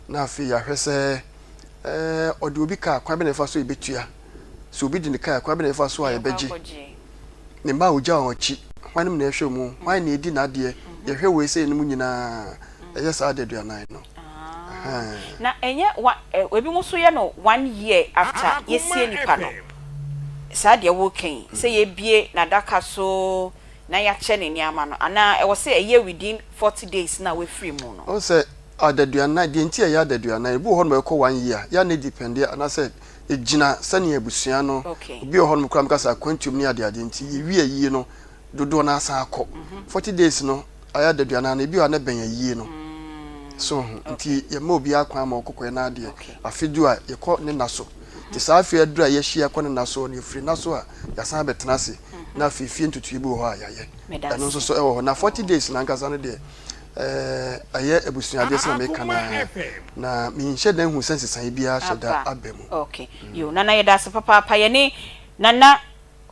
Na afei yɛahwɛ sɛ ɛɛ ɔde obi ka a, kwan bɛn na yɛfa so a yɛbɛtua? Sɛ obi de ne ka a, kwan bɛn na yɛfa so a yɛbɛgye? Ne mma a ɔgya wɔn akyi, hwannom na ɛhwɛ mu? Hwan na ɛdi n'adeɛ? Yɛhwɛ wei sei nom nyinaa, ɛyɛ saa adaduanan no. Ɛhɛn. Na ɛnyɛ wa ɛ ebinom nso yɛ no one year after yɛsie nipa no. Saa deɛ woreka yi, sɛ yɛbue n'adaka so na yɛakyɛ ne nneɛma no, anaa ɛwɔ sɛ ɛyɛ within 40 days no a wafiri mu no? Wohu sɛ adaduanan, deɛ nti a ɛyɛ adaduanan, ebi wɔ hɔnom a ɛkɔ one year, yɛ a na ɛdepɛnde anaasɛ ɛgyina sɛnea abusua no, obi wɔ hɔnom koraa meka sɛ akwantuom ne adeade nti, yɛwie ayie no, dodoɔ no ara san akɔ. 40 days no, ayɛ adaduanan no, ebi wɔ hɔ a na ɛbɛn ayie no. So ho? Nti yɛma obiara kwan ma ɔkɔ kɔyɛ n'adeɛ. Afe du a, yɛkɔ ne nna so. Nti saa afe aduru a yɛahyia kɔ ne nna so no, yɛfiri nna so a, yɛasan abɛtena ase, na afei fie ntotoeɛ bi wɔ hɔ a yɛayɛ. Ɛno nso so ɛwɔ hɔ. Na 40 days no ankasa no deɛ, Ɛyɛ abusua adeɛ sɛdeɛ meka no ara, na menhyɛ da nhu sɛ nsesaeɛ biara hyɛ da aba mu. Ok yo Nana yɛdase papaapa yɛne Nana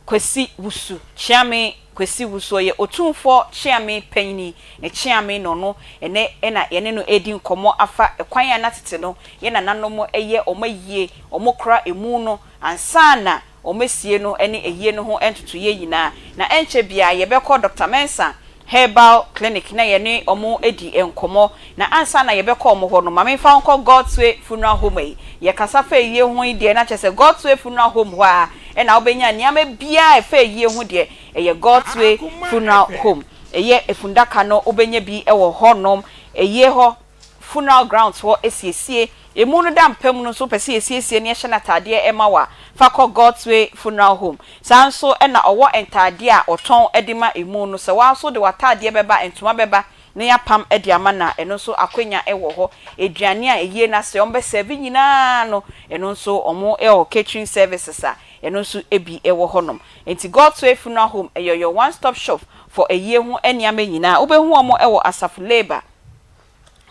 Kwasi Wusu Kyeame Kwasi Wusu ɔyɛ Otumfoɔ Kyeame panyini ne Kyeame na ɔno ɛnɛ na yɛne no redi nkɔmmɔ afa ɛkwan a na tete no yɛ nananom yɛ wɔn ayie wɔn kora emu no ansa na wɔasie no ne ayie no ho ntotoeɛ nyinaa. Na ɛnkyɛ biara yɛbɛkɔ Dɔkta Mensah Herbal Clinic na yɛne wɔn adi nkɔmmɔ. Na ansa na yɛbɛkɔ wɔn hɔ no, ma memfa wo nkɔ God's Way Funeral Home yi. Yɛkasa fa ayie ho yi deɛ, na kyerɛ sɛ God's Way Funeral Home hɔ ara na wobɛnya nneɛma biara a ɛfa ayie ho deɛ, ɛyɛ God's Way Funeral Home. Ɛyɛ efundaka no wobɛnya bi wɔ hɔnom, ayie hɔ. Funeral grounds hɔ asiesie. Emu no da mpa mu no nso wopɛ sɛ yɛsiesie na yɛhyɛ no ataadeɛ ma wo a, fa kɔ God's Way Funeral Home. Saa ara nso na ɔwɔ ntaadeɛ a ɔtɔn de ma emu no. Sɛ wo ara nso wode w'ataadeɛ bɛba, ntoma bɛba na yɛapam de ama no a, ɛno nso akwanya wɔ hɔ. Aduane a ɛyie no ase a wɔbɛsɛɛve nyinaa no, ɛno nso wɔwɔ catering services a ɛno nso bi wɔ hɔnom. Enti God's Way Funeral Home yɛ your one stop shop for ayie ho nneɛma nyinaa. Wobɛhu wɔn wɔ Asafo Labour.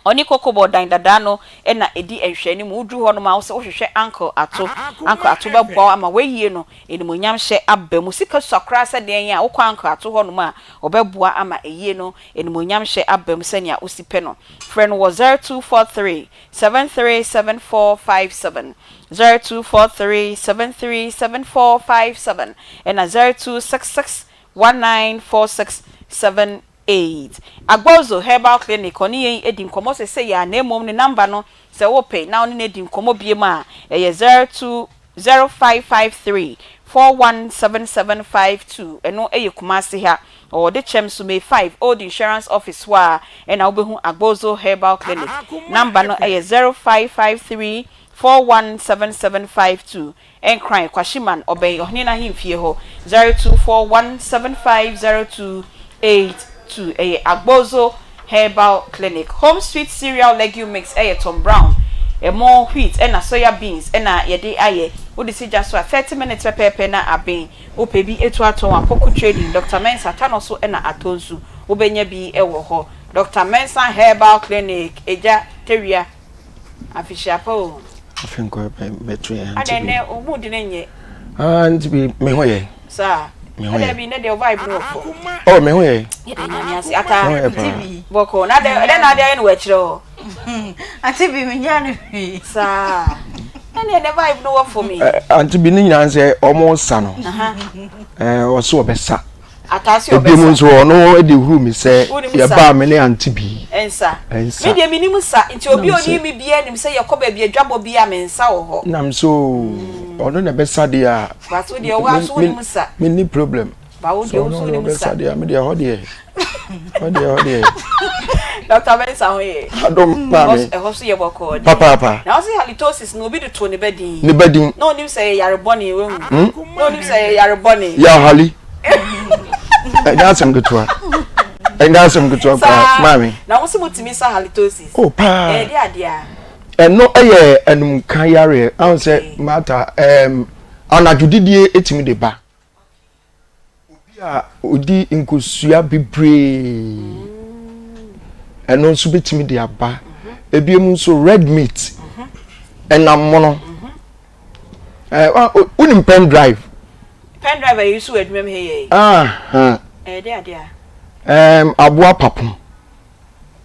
Ɔne Kokobɔ dan dadaa no na ɛdi nhwɛanim. Woduru hɔnom a, wo sɛ wohwehwɛ Uncle Ato. Uncle Ato bɛboa wo ama woayie no animuonyamhyɛ aba mu. Sika sua koraa sɛ deɛn a, wokɔ Uncle Ato hɔnom a, ɔbɛboa ama ayie no animuonyamhyɛ aba mu sɛnea wosi pɛ no. Frɛ no wɔ 0243 737457, 0243 737457 ɛna 0266 194678. Agbozo Herbal Clinic, ɔne yɛn adi nkɔmmɔ seesei ara, na mmom ne number no, sɛ wopɛ na wo ne no adi nkɔmmɔ biom a, ɛyɛ 02 0553 417752, ɛno yɛ Kumasi ha. Ɔwɔ Dekyɛm so, May 5, Old Insurance Office hɔ ara na wobɛhu Agbozo Herbal Clinic. Number no yɛ 0553 417752. Nkran, Kwashiman, ɔbɛn Ɔhene no ahemfie hɔ, 0241750282. Ɛyɛ Agbozo Herbal Clinic. Home Sweet Cereal Legume Mix yɛ Tom Brown, ɛmo, wheat ɛna soya beans na yɛde ayɛ. Wode si gya so a, 30 minutes pɛpɛɛpɛ na aben. Wopɛ bi atu atɔn a, Poku Trading, Doctor Mensah, Tano so na atɔ nsu. Wobɛnya bi wɔ hɔ. Doctor Mensah Herbal Clinic, Agya Tawia. Afehyia pa o. Afe nkɔ bɛto yɛn ante bi. Adɛn nɛ wo mood no nyɛ. Ah nti bi me ho yɛ. Saa. Me ho yɛ. Adɛn bi nɛ deɛ wo vibe no wɔ fam. Oh me ho yɛ. Yɛda Nyame ase ata. Me ho yɛ paa. Bɔkɔ na adɛn ɛdɛn na ade ayɛ no wɔ akyirɛ hɔ. Ante bi me nya no hwee. Saa. Ɛnɛ ne vibe no wɔ fam yi. Ante bi ne nyinaa sɛ ɔmo sa no. Ɛɛ ɔso ɔbɛsa. Ataase ɔbɛsa. Ebinom nso ɔno de huru mi sɛ yɛbaa me ne ante bi. Nsa. Nsa. Me deɛ menim sa nti obi a onim me biara nim sɛ yɛkɔ baabi adwabɔ bi a me nsa wɔ hɔ. Nam so ɔno na ɛbɛsa deɛ a. But wo deɛ wo aso wonim sa. Me ni problem. Ba wo deɛ wo so wonim sa. Sɛ ɔno na ɔbɛsa deɛ a me deɛ ɛhɔ deɛ. Ɛhɔ deɛ ɛhɔ deɛ. Dr. Mensah ho yɛ. Adom maame. Ɛhɔ so yɛ bɔkɔɔ deɛ. Papaapa. Na ɔsi halitosis no obi de too ne ba din. Ne ba din. Na onim sɛ ɛyɛ yare bɔne wahu. Hmm? Na onim sɛ ɛyɛ yare bɔne. Yɛ hali. Ɛnyɛ asɛm ketewa. Ɛnyɛ asɛm ketewa koraa maame. Na wɔn sɛ mo tumi sa halitosis. Oh paa. Ɛyɛ de adeɛ a. Ɛno ɛyɛ anumka yareɛ. Ahun sɛ mata ɛɛm anadwo didie etumi de ba. Obi a ɔdi nkosua bebree, ɛno nso bɛtumi de aba. Ebinom nso red meat, ɛnam mono. Wonim pen drive? Pen drive a yɛyi so wɔ adwuma mu ha yɛ yi. Ɛyɛ de adeɛ a. Aboa papo.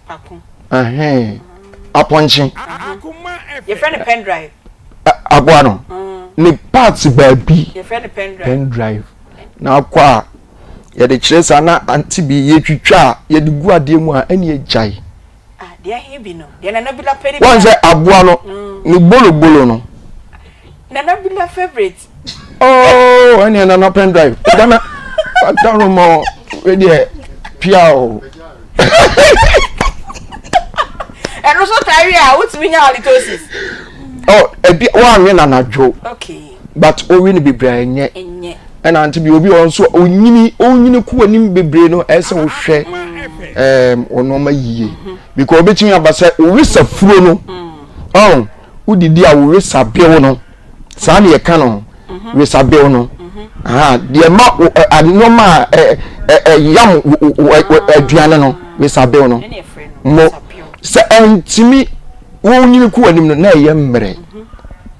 Papo. Apɔnkye. Yɛfrɛ no pen drive. Aboa no. Ne parts baabi. Yɛfrɛ no pen drive. Pen drive. Na akɔ a yɛde kyerɛ saa na ante bi yɛtwitwa a yɛde gu adeɛ mu a ɛne agyae. Ah, deɛ ahe bi no. Deɛ Nana Bila pɛ ne bi. Wɔn sɛ aboa no ne bolobolo no. Nana Bila favorite. Oh, ɛne Nana pen drive. Dana, adaroma deɛ pia o. Ɛno so tare a wotumi nya halitosis. Oh, ebi wɔanwe na anadwo. Okay. But owi no bebree a ɛnyɛ. Ɛnyɛ. Ɛna nti bi obi wɔ nso onyini onyini kɔ anim bebree no ɛsɛ wohwɛ ɛɛm nneɛma yie. Mhm. Because obetumi aba sɛ owisa furo no. Ɔn wodidi a wowisa bew no. Saa na yɛka no. Wesabew no deɛ ma nneɛma a ɛyam aduane no wesabew no mo sɛ ɛntumi wɔnyini kɔ anim no na ɛyɛ mmerɛ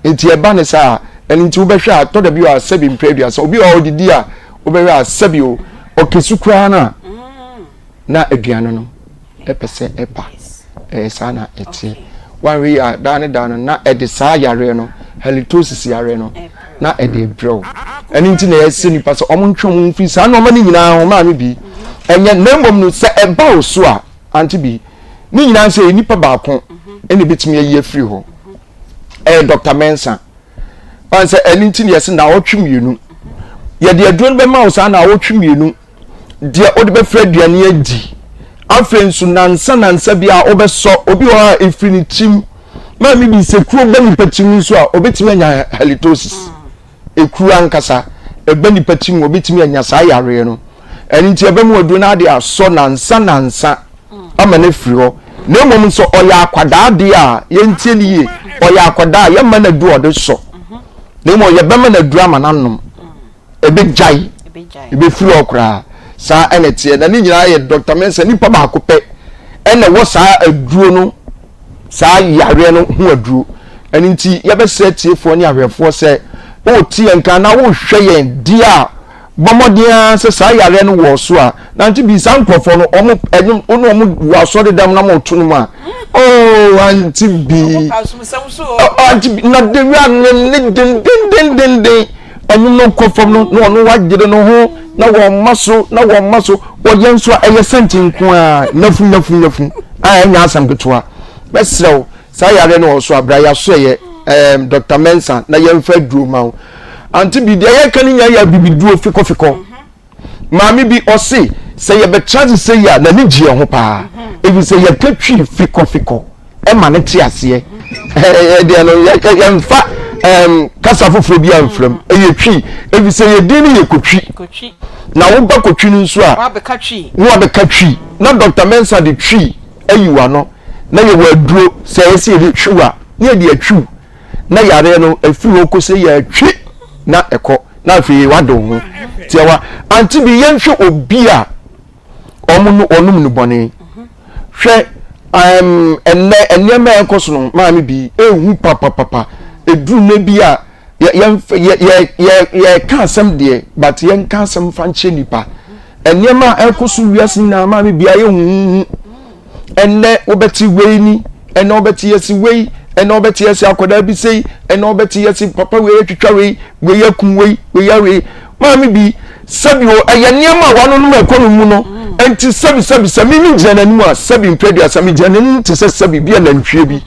nti ɛba ne saa ɛno nti wobɛhwɛ a tɔ da bi a sɛbi mpɛ aduasa obi a ɔdidi a wobɛhwɛ a sɛbi o ɔkɛsu koraa no a na aduane no ɛpɛ sɛ ɛba. Ɛyɛ saa na ɛteɛ. Wanhwɛ yie a, daa ne daa no, na ɛde saa yareɛ no, halitosis yareɛ no, na ɛde rebrɛ wo. Ɛno nti na yɛsɛ nipa sɛ wɔn ntwe wɔn mfiri saa nneɛma no nyinaa ho maame bi. Ɛnyɛ na mmom no sɛ ɛba wo so a, ante bi, ne nyinaa sɛ yɛ nipa baako ɛna ebetumi ayi afiri hɔ. Ɛyɛ Dr. Mensah. Wɔn sɛ ɛno nti na yɛsɛ naawɔtwe mmienu. Yɛde aduro no bɛma wo saa naawɔtwe mmienu. deɛ wode bɛfrɛ aduane adi. Afei nso nansa nansa bi a wobɛsɔ obi wɔ hɔ a ɛfiri ne tirim. Maame bi sɛ kuro ba nipa tirim nso a obɛtumi anya halitosis. Ekuro ankasa ɛba nipa tirim obɛtumi anya saa yareɛ no. Ɛno nti ɛbɛ mu aduro no ade asɔ nansa nansa ama no afiri hɔ. Na mmom nso ɔyɛ akwadaa deɛ a yɛntie no yie ɔyɛ akwadaa a yɛmma no aduro ɔde sɔ. Na mmom yɛbɛma no aduro ama no anom. Ɛbɛgyae, ɛbɛfiri hɔ koraa. Saa ɛna ɛteɛ. Na ne nyinaa yɛ Dɔkta Mensah, nipa baako pɛ ɛna ɛwɔ saa aduro no, saa yareɛ no ho aduro. Ɛno nti yɛbɛsrɛ atiefoɔ ne ahwɛfoɔ sɛ wote yɛn nka anaa wohwɛ yɛn deɛ a, bɔ mmɔden ara sɛ saa yareɛ no wɔ so a, nante bi saa nkurɔfoɔ no, wɔn ɛnum, wo ne wɔn wɔ asɔredam na wɔto no mu a, oh, ante bi, ante bi, na dewia ne ne dendendendenden. Ɛnwom no kɔ fam no na ɔno wagyere ne ho na wɔma so na wɔma so wɔyɛ nso a ɛyɛ sɛnti nko a nafu nafu nafu a ɛnyɛ asɛm ketewa bɛsrɛ wo saa yareɛ no wɔ so a bra yɛaso ɛyɛ ɛɛm Dr. Mensah na yɛmfa aduro ma wo ante bi deɛ yɛka no nyinaa yɛ abibiduro fikɔfikɔ Maame bi ɔse sɛ yɛbɛtra ase sei a n'ani gye yɛn ho paa ɛfiri sɛ yɛka twi fikɔfikɔ ɛma no te aseɛ ɛdeɛ no yɛmfa kasa foforɔ bi amfra mu ɛyɛ twi ɛfiri sɛ yɛdin no yɛ kotwi na woba kotwi no nso a na wabɛka twi na Dr. Mensah de twi ayi w'ano na yɛwɔ aduro sɛ ɛyɛ sɛ yɛde twiw a na yɛde atwiw na yareɛ no ɛfiri hɔ kɔ sɛ yɛatwi na ɛkɔ na afei wade wo ho tiawa ante bi yɛnhwɛ obi a wɔn no wɔnom nnubɔne hwɛ um, ɛnɛ nneɛma a ɛkɔ so no maame bi ehu papapapa eduru nne bi a yɛ yɛ yɛ yɛ yɛka asɛm deɛ but yɛnka asɛm fa nkyerɛ nipa nneɛma a ɛkɔ so wiase nyinaa maame bi ayɛ huhuhu. Ɛnnɛ wobɛte wei ni, ɛnnɛ wobɛte yɛsi wei, ɛnnɛ wobɛte yɛsi akwadaa bi sei, ɛnnɛ wobɛte yɛsi papa wei atwitwa wei, wei akum wei, wei awei. Maame bi, sɛbi o, ɛyɛ nneɛma a wanonom ɛkɔ no mu no, ɛnti sɛbi sɛbi sɛ mimi gyina n'anim a, sɛbi mpɛ aduasa, megyina n'anim te sɛ sɛbi bi a nantwie bi.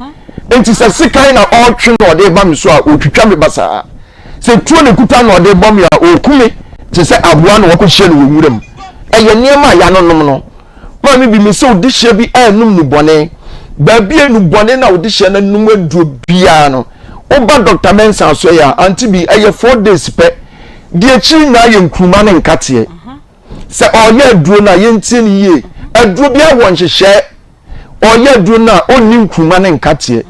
Ɛnti sɛ sekan na ɔretwe na ɔde ba me so a, ɔtwitwa me basaa. Sɛ tuo na ekuta na ɔde bɔ me a, ɔku me te sɛ aboa na wakɔhyia no wɔ nwura mu. Ɛyɛ nneɛma a yɛanonom no. Maame bi, mise wo dehyeɛ bi anum nnubɔne. Baabi a nnubɔne na wo dehyeɛ no anum aduro biara no, woba Dɔkta Mensah asoɛeɛ a, ante bi, ɛyɛ four days pɛ. Deɛ akyiri nyinaa yɛ nkruma ne nkateɛ. Sɛ ɔreyɛ aduro no a, yɛntie no yie. Aduro biara wɔ nhyehyɛɛ. Ɔreyɛ aduro no a, ɔnni nkruma ne nkateɛ.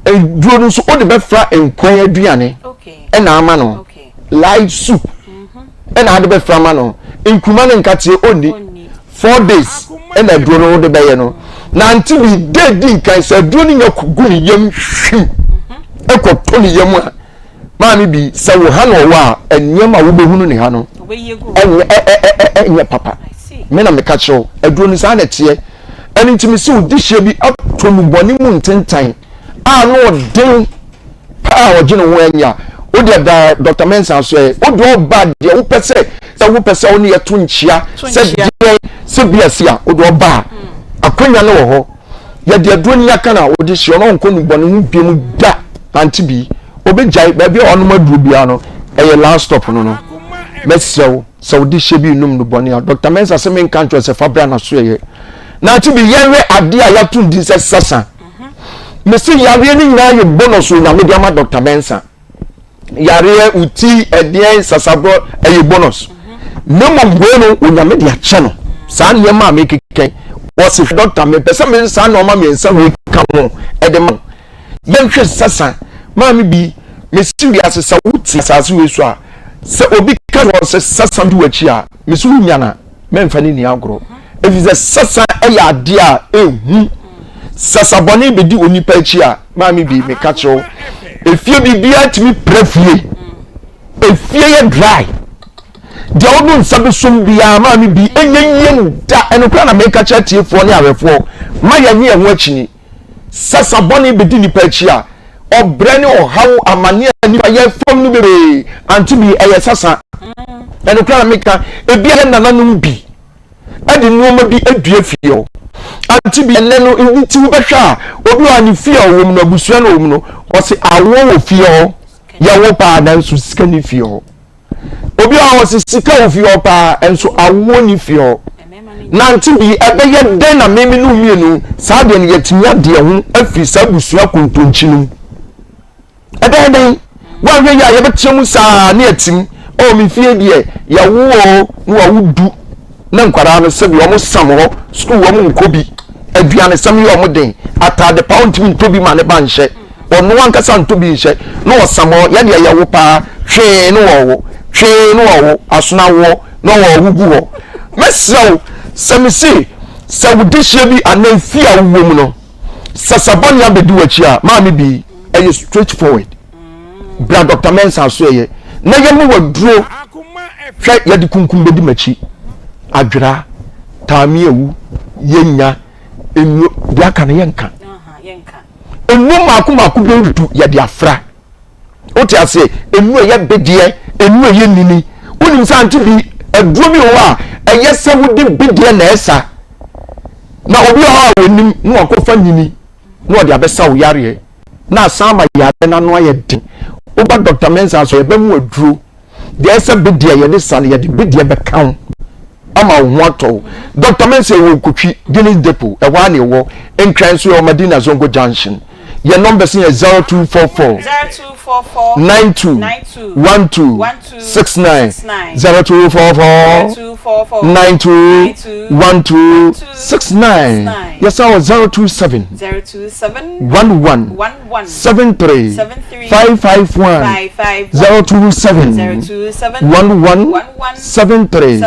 Aduro no nso, wode bɛfra nkwan aduane ɛna ama no. Light soup ɛna ade bɛfra ama no. Nkruma ne nkateɛ ɔnni. 4 days ɛna aduro no wode bɛyɛ no. Nante bi da di nkan sɛ aduro no nya gu ne yam hwim ɛkɔtɔ ne yam a, maame bi sɛ wo ha na ɔwɔ a, nneɛma a wobɛhunu ne ha no ɛnyɛ papa. Me na meka kyerɛ wo, aduro no saa na ɛteɛ. Ɛno nti mese wo dehyeɛ bi atɔ nnubɔne mu ntentan a na ɔden paa a ɔgye ne ho anya. Wo deɛ da Dɔkta Mensah so ɛ, wo deɛ ɔba deɛ wopɛ sɛ sɛ wopɛ sɛ wo ne yɛto nkyea sɛ deɛn sɛ bi asi a wo deɛ ɔba a akwanya no wɔ hɔ. Yɛde aduro no yɛaka no a wode hyɛ ɔno ɔnkɔ nnubɔne ho biom da ante bi ɔbɛgyae baabi a ɔnom aduro biara no ɛyɛ last stop no no mɛsrɛ wo. Sɛ wode hyɛ bi renom nnubɔne a, Dɔkta Mensah se menka nkyerɛ wo sɛ fa bra n'asoɛeɛ. Na ate bi, yɛnhwɛ adeɛ a yɛato no din sɛ sasa. Mese yareɛ no nyinaa yɛ bonus Onyame de ama Dɔkta Mensah. Yareɛ, wo ti, ɛdeɛn, sasaborɔ, ɛyɛ bonus. Na mmom wei no, Onyame de akyɛ no. Saa nneɛma a mekeka yi, ɔse hwɛ dɔkta, mepɛ sɛ mede saa nneɛma mmiɛnsa wei ka ho de ma wo. Yɛnhwɛ sasa. Maame bi, mese wiase sɛ wote asase wei so a, sɛ obi ka kyerɛ wo sɛ sasa di w'akyi a, mese wonya no a, mɛmfa no nni agorɔ. Ɛfiri sɛ sasa yɛ adeɛ a ɛhu. Sasa bɔne bɛdi onipa akyi a, maame bi, meka kyerɛ wo, efie biribiara tumi pira fie. Efie yɛ dry. Deɛ wode nsa bɛsom biara, maame bi, ɛnyɛ yie da. Ɛno koraa na meka kyerɛ atiefoɔ ne ahwɛfoɔ, ma yɛnnye yɛn ho akyini. Sɛ sa bɔne bedi nnipa akyi a, ɔbrɛ ne ɔhaw, amane a nnipa yɛ fam no bebree ante bi, ɛyɛ sasa. Ɛno koraa na meka, ebia yɛn nananom bi de nneɛma bi adua fie hɔ. Ante bi, ɛnnɛ no, nti wobɛhwɛ a, obi wɔ a ne fie a ɔwɔ mu no, abusua no ɔwɔ mu no, ɔse awoɔ wɔ fie hɔ, yɛwo paa nanso sika ni fie hɔ. Obi a ɔse sika wɔ fie hɔ paa nso awoɔ ni fie hɔ. Nante bi ɛbɛyɛ dɛn na meme ne wo mmienu saa deɛ no yɛatumi ade yɛn ho afiri saa abusua kontonkyi no mu? Ɛbɛyɛ dɛn? Woanhwɛ yie a yɛbɛtena mu saa ne atim. Oh me fie deɛ yɛwo o na wawo du na nkwadaa no sɛbi wɔn sam hɔ sukuu wɔn nkɔ bi aduanesɛm yɛ wɔn den ataade pa ɔntumi ntɔ bi ma ne ba nhyɛ. Ɔno ankasa ntɔ bi nhyɛ na ɔsam hɔ, yɛ deɛ yɛwo paa, twee na ɔwo, twee na ɔwo, asono awoɔ na ɔwo gu hɔ. Mɛsrɛ wo, sɛ mese sɛ wo dehyeɛ bi anaa efie a wowɔ mu no, sɛ sabɔne abɛdi w'akyi a, maame bi, ɛyɛ straight forward. Bra Dɔkta Mensah asoɛeɛ na yɛma wo aduro. Hwɛ, yɛde kunkum bɛdi m'akyi, adwera, taame awu, yɛnya, nnuro, deɛ aka no yɛnka. Nnuro mmaako mmaako bɛyɛ du yɛde afra. Wote aseɛ? Nnuro ɛyɛ bedeɛ, nnuro ɛyɛ nini. Wonim sɛ ante bi aduro bi wɔ hɔ a ɛyɛ sɛ wode bedeɛ na ɛsa. Na obi wɔ hɔ a wɔnim na wakɔfa nini na ɔde abɛsa wo yareɛ na asan ama yareɛ no ano ayɛ den. Woba Dr. Mensah so yɛbɛmo aduro. Deɛ ɛsɛ bedeɛ yɛde sa no yɛde bedeɛ bɛka ho ama wo ho atɔ wo. Doctor Mensah yɛwɔ Nkotwi, Guinness Depot, ɛhɔ ara na yɛwɔ. Nkran nso yɛwɔ Madina Zongo Junction. Yɛn numbers no yɛ 0244 92 12 69, 0244 92 12 69. Yɛsan wɔ 027 11 73 551 027 11 73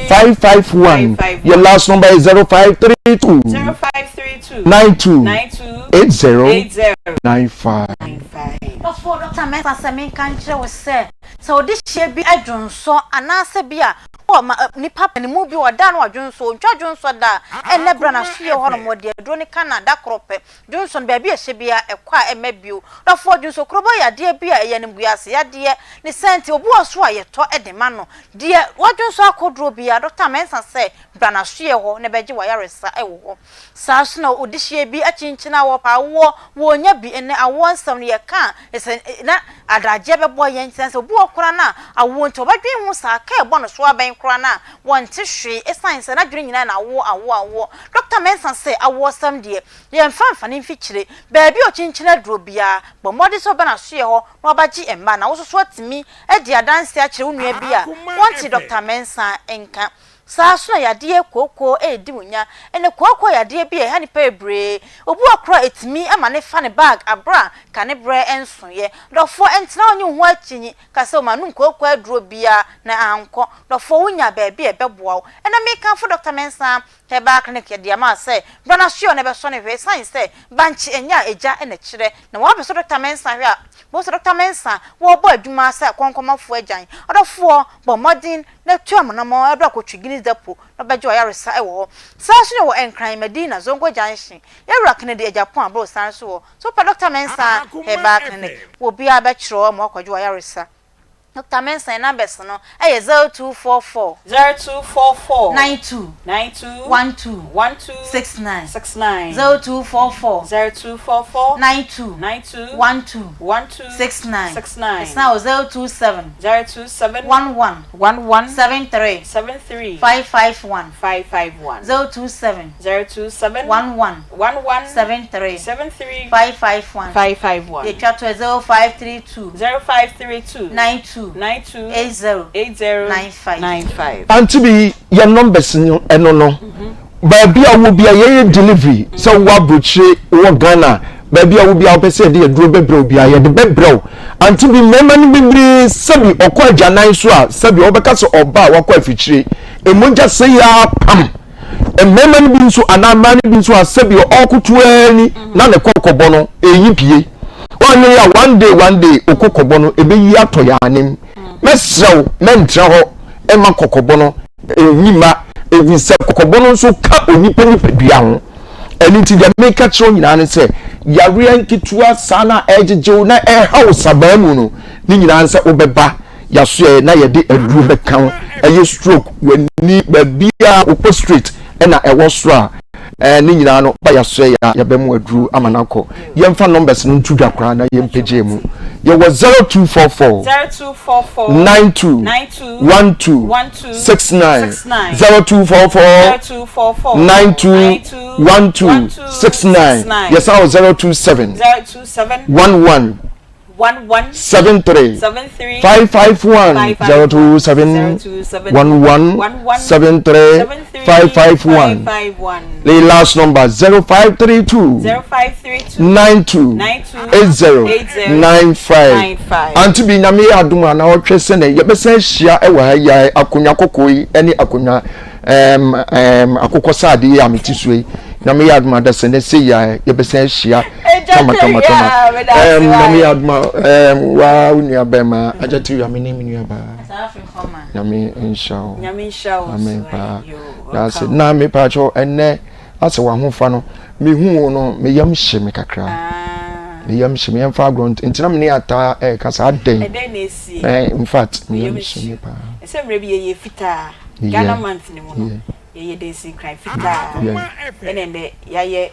551 Your last number is 0532 92 80 95. Ɔsɔfoɔ Dɔkta Mensah sɛ menka nkyerɛ wo sɛ, sɛ wo dehyeɛ bi dwonsɔ anaasɛ bi a wɔ ma nipa panimu bi wɔ da a na wadwonsɔ, ɔntwa dwonsɔ da a, ɛnnɛ berɛ a n'asoyɛ wɔ hɔnom ɔde aduro no ka no a da koro pɛ, Dwonsɔ no, baabi a ɛhyɛ biara, ɛkɔ a ɛmma bio. Dɔfoɔ, dwonsɔkurobo yɛ adeɛ bi a ɛyɛ animguase yadeɛ. Ne saa nti, obi wɔ so a yɛtɔ de ma no. Deɛ wadwonsɔ akɔduro biara, Dɔkta Mensah sɛ, bra n'asoɛeɛ hɔ na bɛgye w'ayaresa wɔ hɔ. Saa nso na odehyeɛ bi akyinkyin a wɔpɛ awoɔ, wɔnnya bi. Ɛnnɛ awoɔ nsɛm no, yɛka a, sɛ na adagyeɛ bɛbɔ yɛn. Sɛ obi wɔ hɔ koraa no a, awoɔ nti ɔbɛdwen ho saa, ka ɛbɔ no so abɛn koraa no a, wɔnte hwee ɛsiane sɛ n'adwene nyinaa na awoɔ, awoɔ, awoɔ. Dɔkta Mensah sɛ, awoɔsɛm deɛ, Yɛmfa mfa no mfikyire. Baabi a ɔkyinkyin aduro biara, bɔ mmɔden sɛ wobɛ n'asoɛɛ hɔ na wabɛgye mma na wo nso so atumi adi adanseɛ akyerɛ wo nua bi a wɔnte Dɔkta Mensah nka. Saa ara nso na yadeɛ kookoo redi wo nya. Ɛnnɛ kookoo yɛ adeɛ bi a ɛha nnipa bebree. Obi wɔ hɔ koraa a ɛtumi ma no fa ne bag aberɛ a ka ne berɛ nsoeɛ. Dɔfoɔ, ntena hɔ nye wo ho akyinyi ka sɛ manom kookoo aduro biara na ankɔ. Dɔfoɔ, wonya baabi a ɛbɛboa wo. Ɛnnɛ mekamfo Dɔkta Mensah. Herbal Clinic yɛde ama wo sɛ bra na soɛ na ɛbɛsɔ no hwɛ ɛsiane sɛ bankye ɛnyɛ a egya na ɛkyerɛ na w'apɛ sɛ Dɔkta Mensah hwɛ a bohu sɛ Dɔkta Mensah wɔɔbɔ adwuma sɛ akɔnkɔmɔfoɔ agyan ɔdɔfoɔ bɔ mmɔden na tu amonamɔ bra kɔtwi Guinness Depot na ɔbɛgye w'ayaresa wɔ hɔ saa nso na wɔ Nkran Madina Zongo Junction Yɛwura Kennedy Agyapong Aborosan nso wɔ so wopɛ Dɔkta Mensah Herbal Clinic wɔ obiara bɛkyerɛ wo ama woakɔgye w'ayaresa. Dɔkta Mensah yɛn numbers no yɛ 0244. 0244. 92. 92. 12. 12. 69. 69. 0244. 0244. 92. 92. 12. 12. 69. 69. Ɛsan wɔ 027. 027. 11. 11. 73. 73. 551. 551. 027. 027. 11. 11. 73. 73. 551. 551. Yɛtwa to 0532. 0532. 92. 92. 80. 80. 95. 95. Aunty bi yɛ numbers no ɛno no baabi a wɔ bia yɛyɛ delivery sɛ wowɔ aburokyire wɔ Ghana baabi a wɔ bia wopɛ sɛ yɛde aduro bɛbrɛ wo bia yɛde bɛbrɛ wo Aunty bi mmarima no bebree sɛbi ɔkɔ agyanan so a sɛbi ɔbɛka sɛ ɔba a wakɔ afikyire emogya sɛ yɛ apam Mmarima no bi nso anaa mmaa no bi nso a sɛdeɛ ɔrekoto ara ni na ne kɔkɔbɔ no ɛreyi pie. Woanyɛ yɛ a one day one day wo kɔkɔbɔ no ɛbɛyi atɔ yɛn anim. Mɛsrɛ wo mɛntra hɔ mma kɔkɔbɔ no ɛnyi mma ɛfiri sɛ kɔkɔbɔ no nso ka onipa nipadua ho. Ɛno nti deɛ meka kyerɛ wo nyinaa ne sɛ yareɛ nketewa saa no a ɛregyegye wo na ɛreha wo sabaa mu no ne nyinaa ne sɛ wobɛba Yɛasoɛɛ na yɛde aduro bɛka wo, ɛyɛ stroke, w'ani, baabiara wokɔ straight ɛna ɛwɔ soro a, ɛɛ ne nyinaa no ba yɛasoɛɛ a yɛbɛmo aduro ama no akɔ. Yɛmfa numbers no nto dwa koraa na yɛmpagya mu. Yɛwɔ 0244 92 12 69, 0244 92 12 69, yɛsan wɔ 027 11 73 551 027 11 73 551 The last number 0532 92 80 95 Auntie bi nyame yɛ adom a na ɔtwɛ sɛ nɛ yɛbɛsan ahyia wɔ ha yi a akonnwa kɔkɔɔ yi ne akonnwa um, um, akokɔ saade yi a mete so yi nyame yɛ adom adasɛ nɛ sɛ yi a yɛbɛsan ahyia kama kama kama um, nyame yɛ adom a um, waa wo nua bɛma agya te wia me ne me nua baa nyame nhyira wo amen paa daase na mepaakyɛw ɛnɛ asɛ wahofa no mehu wo no me yam hye me kakra ah. me yam hye me yɛmfa agorɔ nti na me ne ataa ɛɛka saa dɛn in fact me yam hye me paa ɛsɛ mmerɛ bi yɛyɛ fitaa Ghana month no mu no yɛyɛ dansinkran fitaa ɛna ɛnɛ yɛayɛ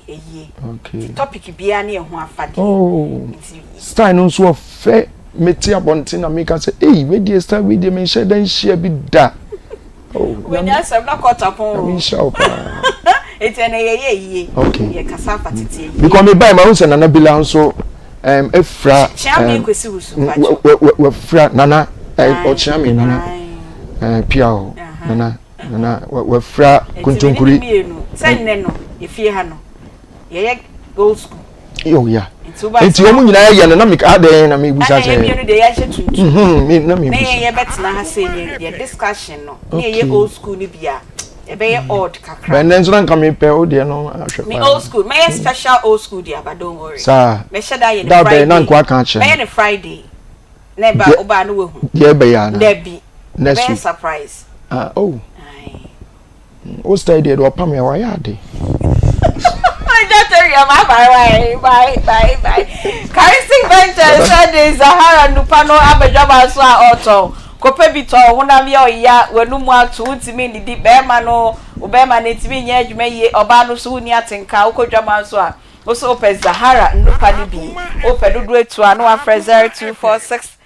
ɛyie nti topic biara ne ɛho afadeɛ oh. nti style no nso ɔfɛ mete abɔnten na meka sɛ ei wedeɛ style wedeɛ menhyɛ da nhyia bi da oh, wanya asɛm na kɔta pon o nhyira wo paa nti ɛnɛ yɛyɛ yie okay yɛkasa afa tete yie because me bae ma wo sɛ nana bila nso um, efra um, wafra nana ɔkyea me nana pia o nana nana wafra kontonkuri sɛ nnɛ no efie ha no yɛyɛ old school yo ya nti wɔn nyinaa yɛ no na mi adɛn na mi busa sɛ ɛna yɛ mmienu deɛ yɛahyɛ tuntum mi na mi busa na yɛn yɛbɛtena ha sɛ yɛ yɛ discussion no ne yɛ old school no bi a ɛbɛyɛ odd kakra. Bɛn nso na nka mi pɛ o deɛ no ahwɛ paa. Mi old school mɛyɛ special old school deɛ aba don't worry. Saa. Mɛhyɛ da yɛ ne Friday. Da bɛn na nko aka akyerɛ. Mɛyɛ ne Friday. Na ɛba ɔba no wahu. Deɛ ɛbɛyɛ ana. Dabi. Next week. Bɛyɛ surprise. Ah oh. Wo style deɛ deɛ ɔpam yɛ wayɛ ade. Bye bye bye bye bye. Charistic Ventures ɛde Zahara nupa no abɛdwama so a ɔtɔn. Kɔpɛ bi tɔ, honam yɛ ɔya, w'anum ato, wontumi nnidi, bɛrima no, wo bɛrima no ntumi nyɛ adwuma yie, ɔbaa no nso wonni atenka, wokɔ dwama nso a, wo nso wopɛ Zahara nnupa no bi, wopɛ dodoɔ atu a na wafrɛ 0246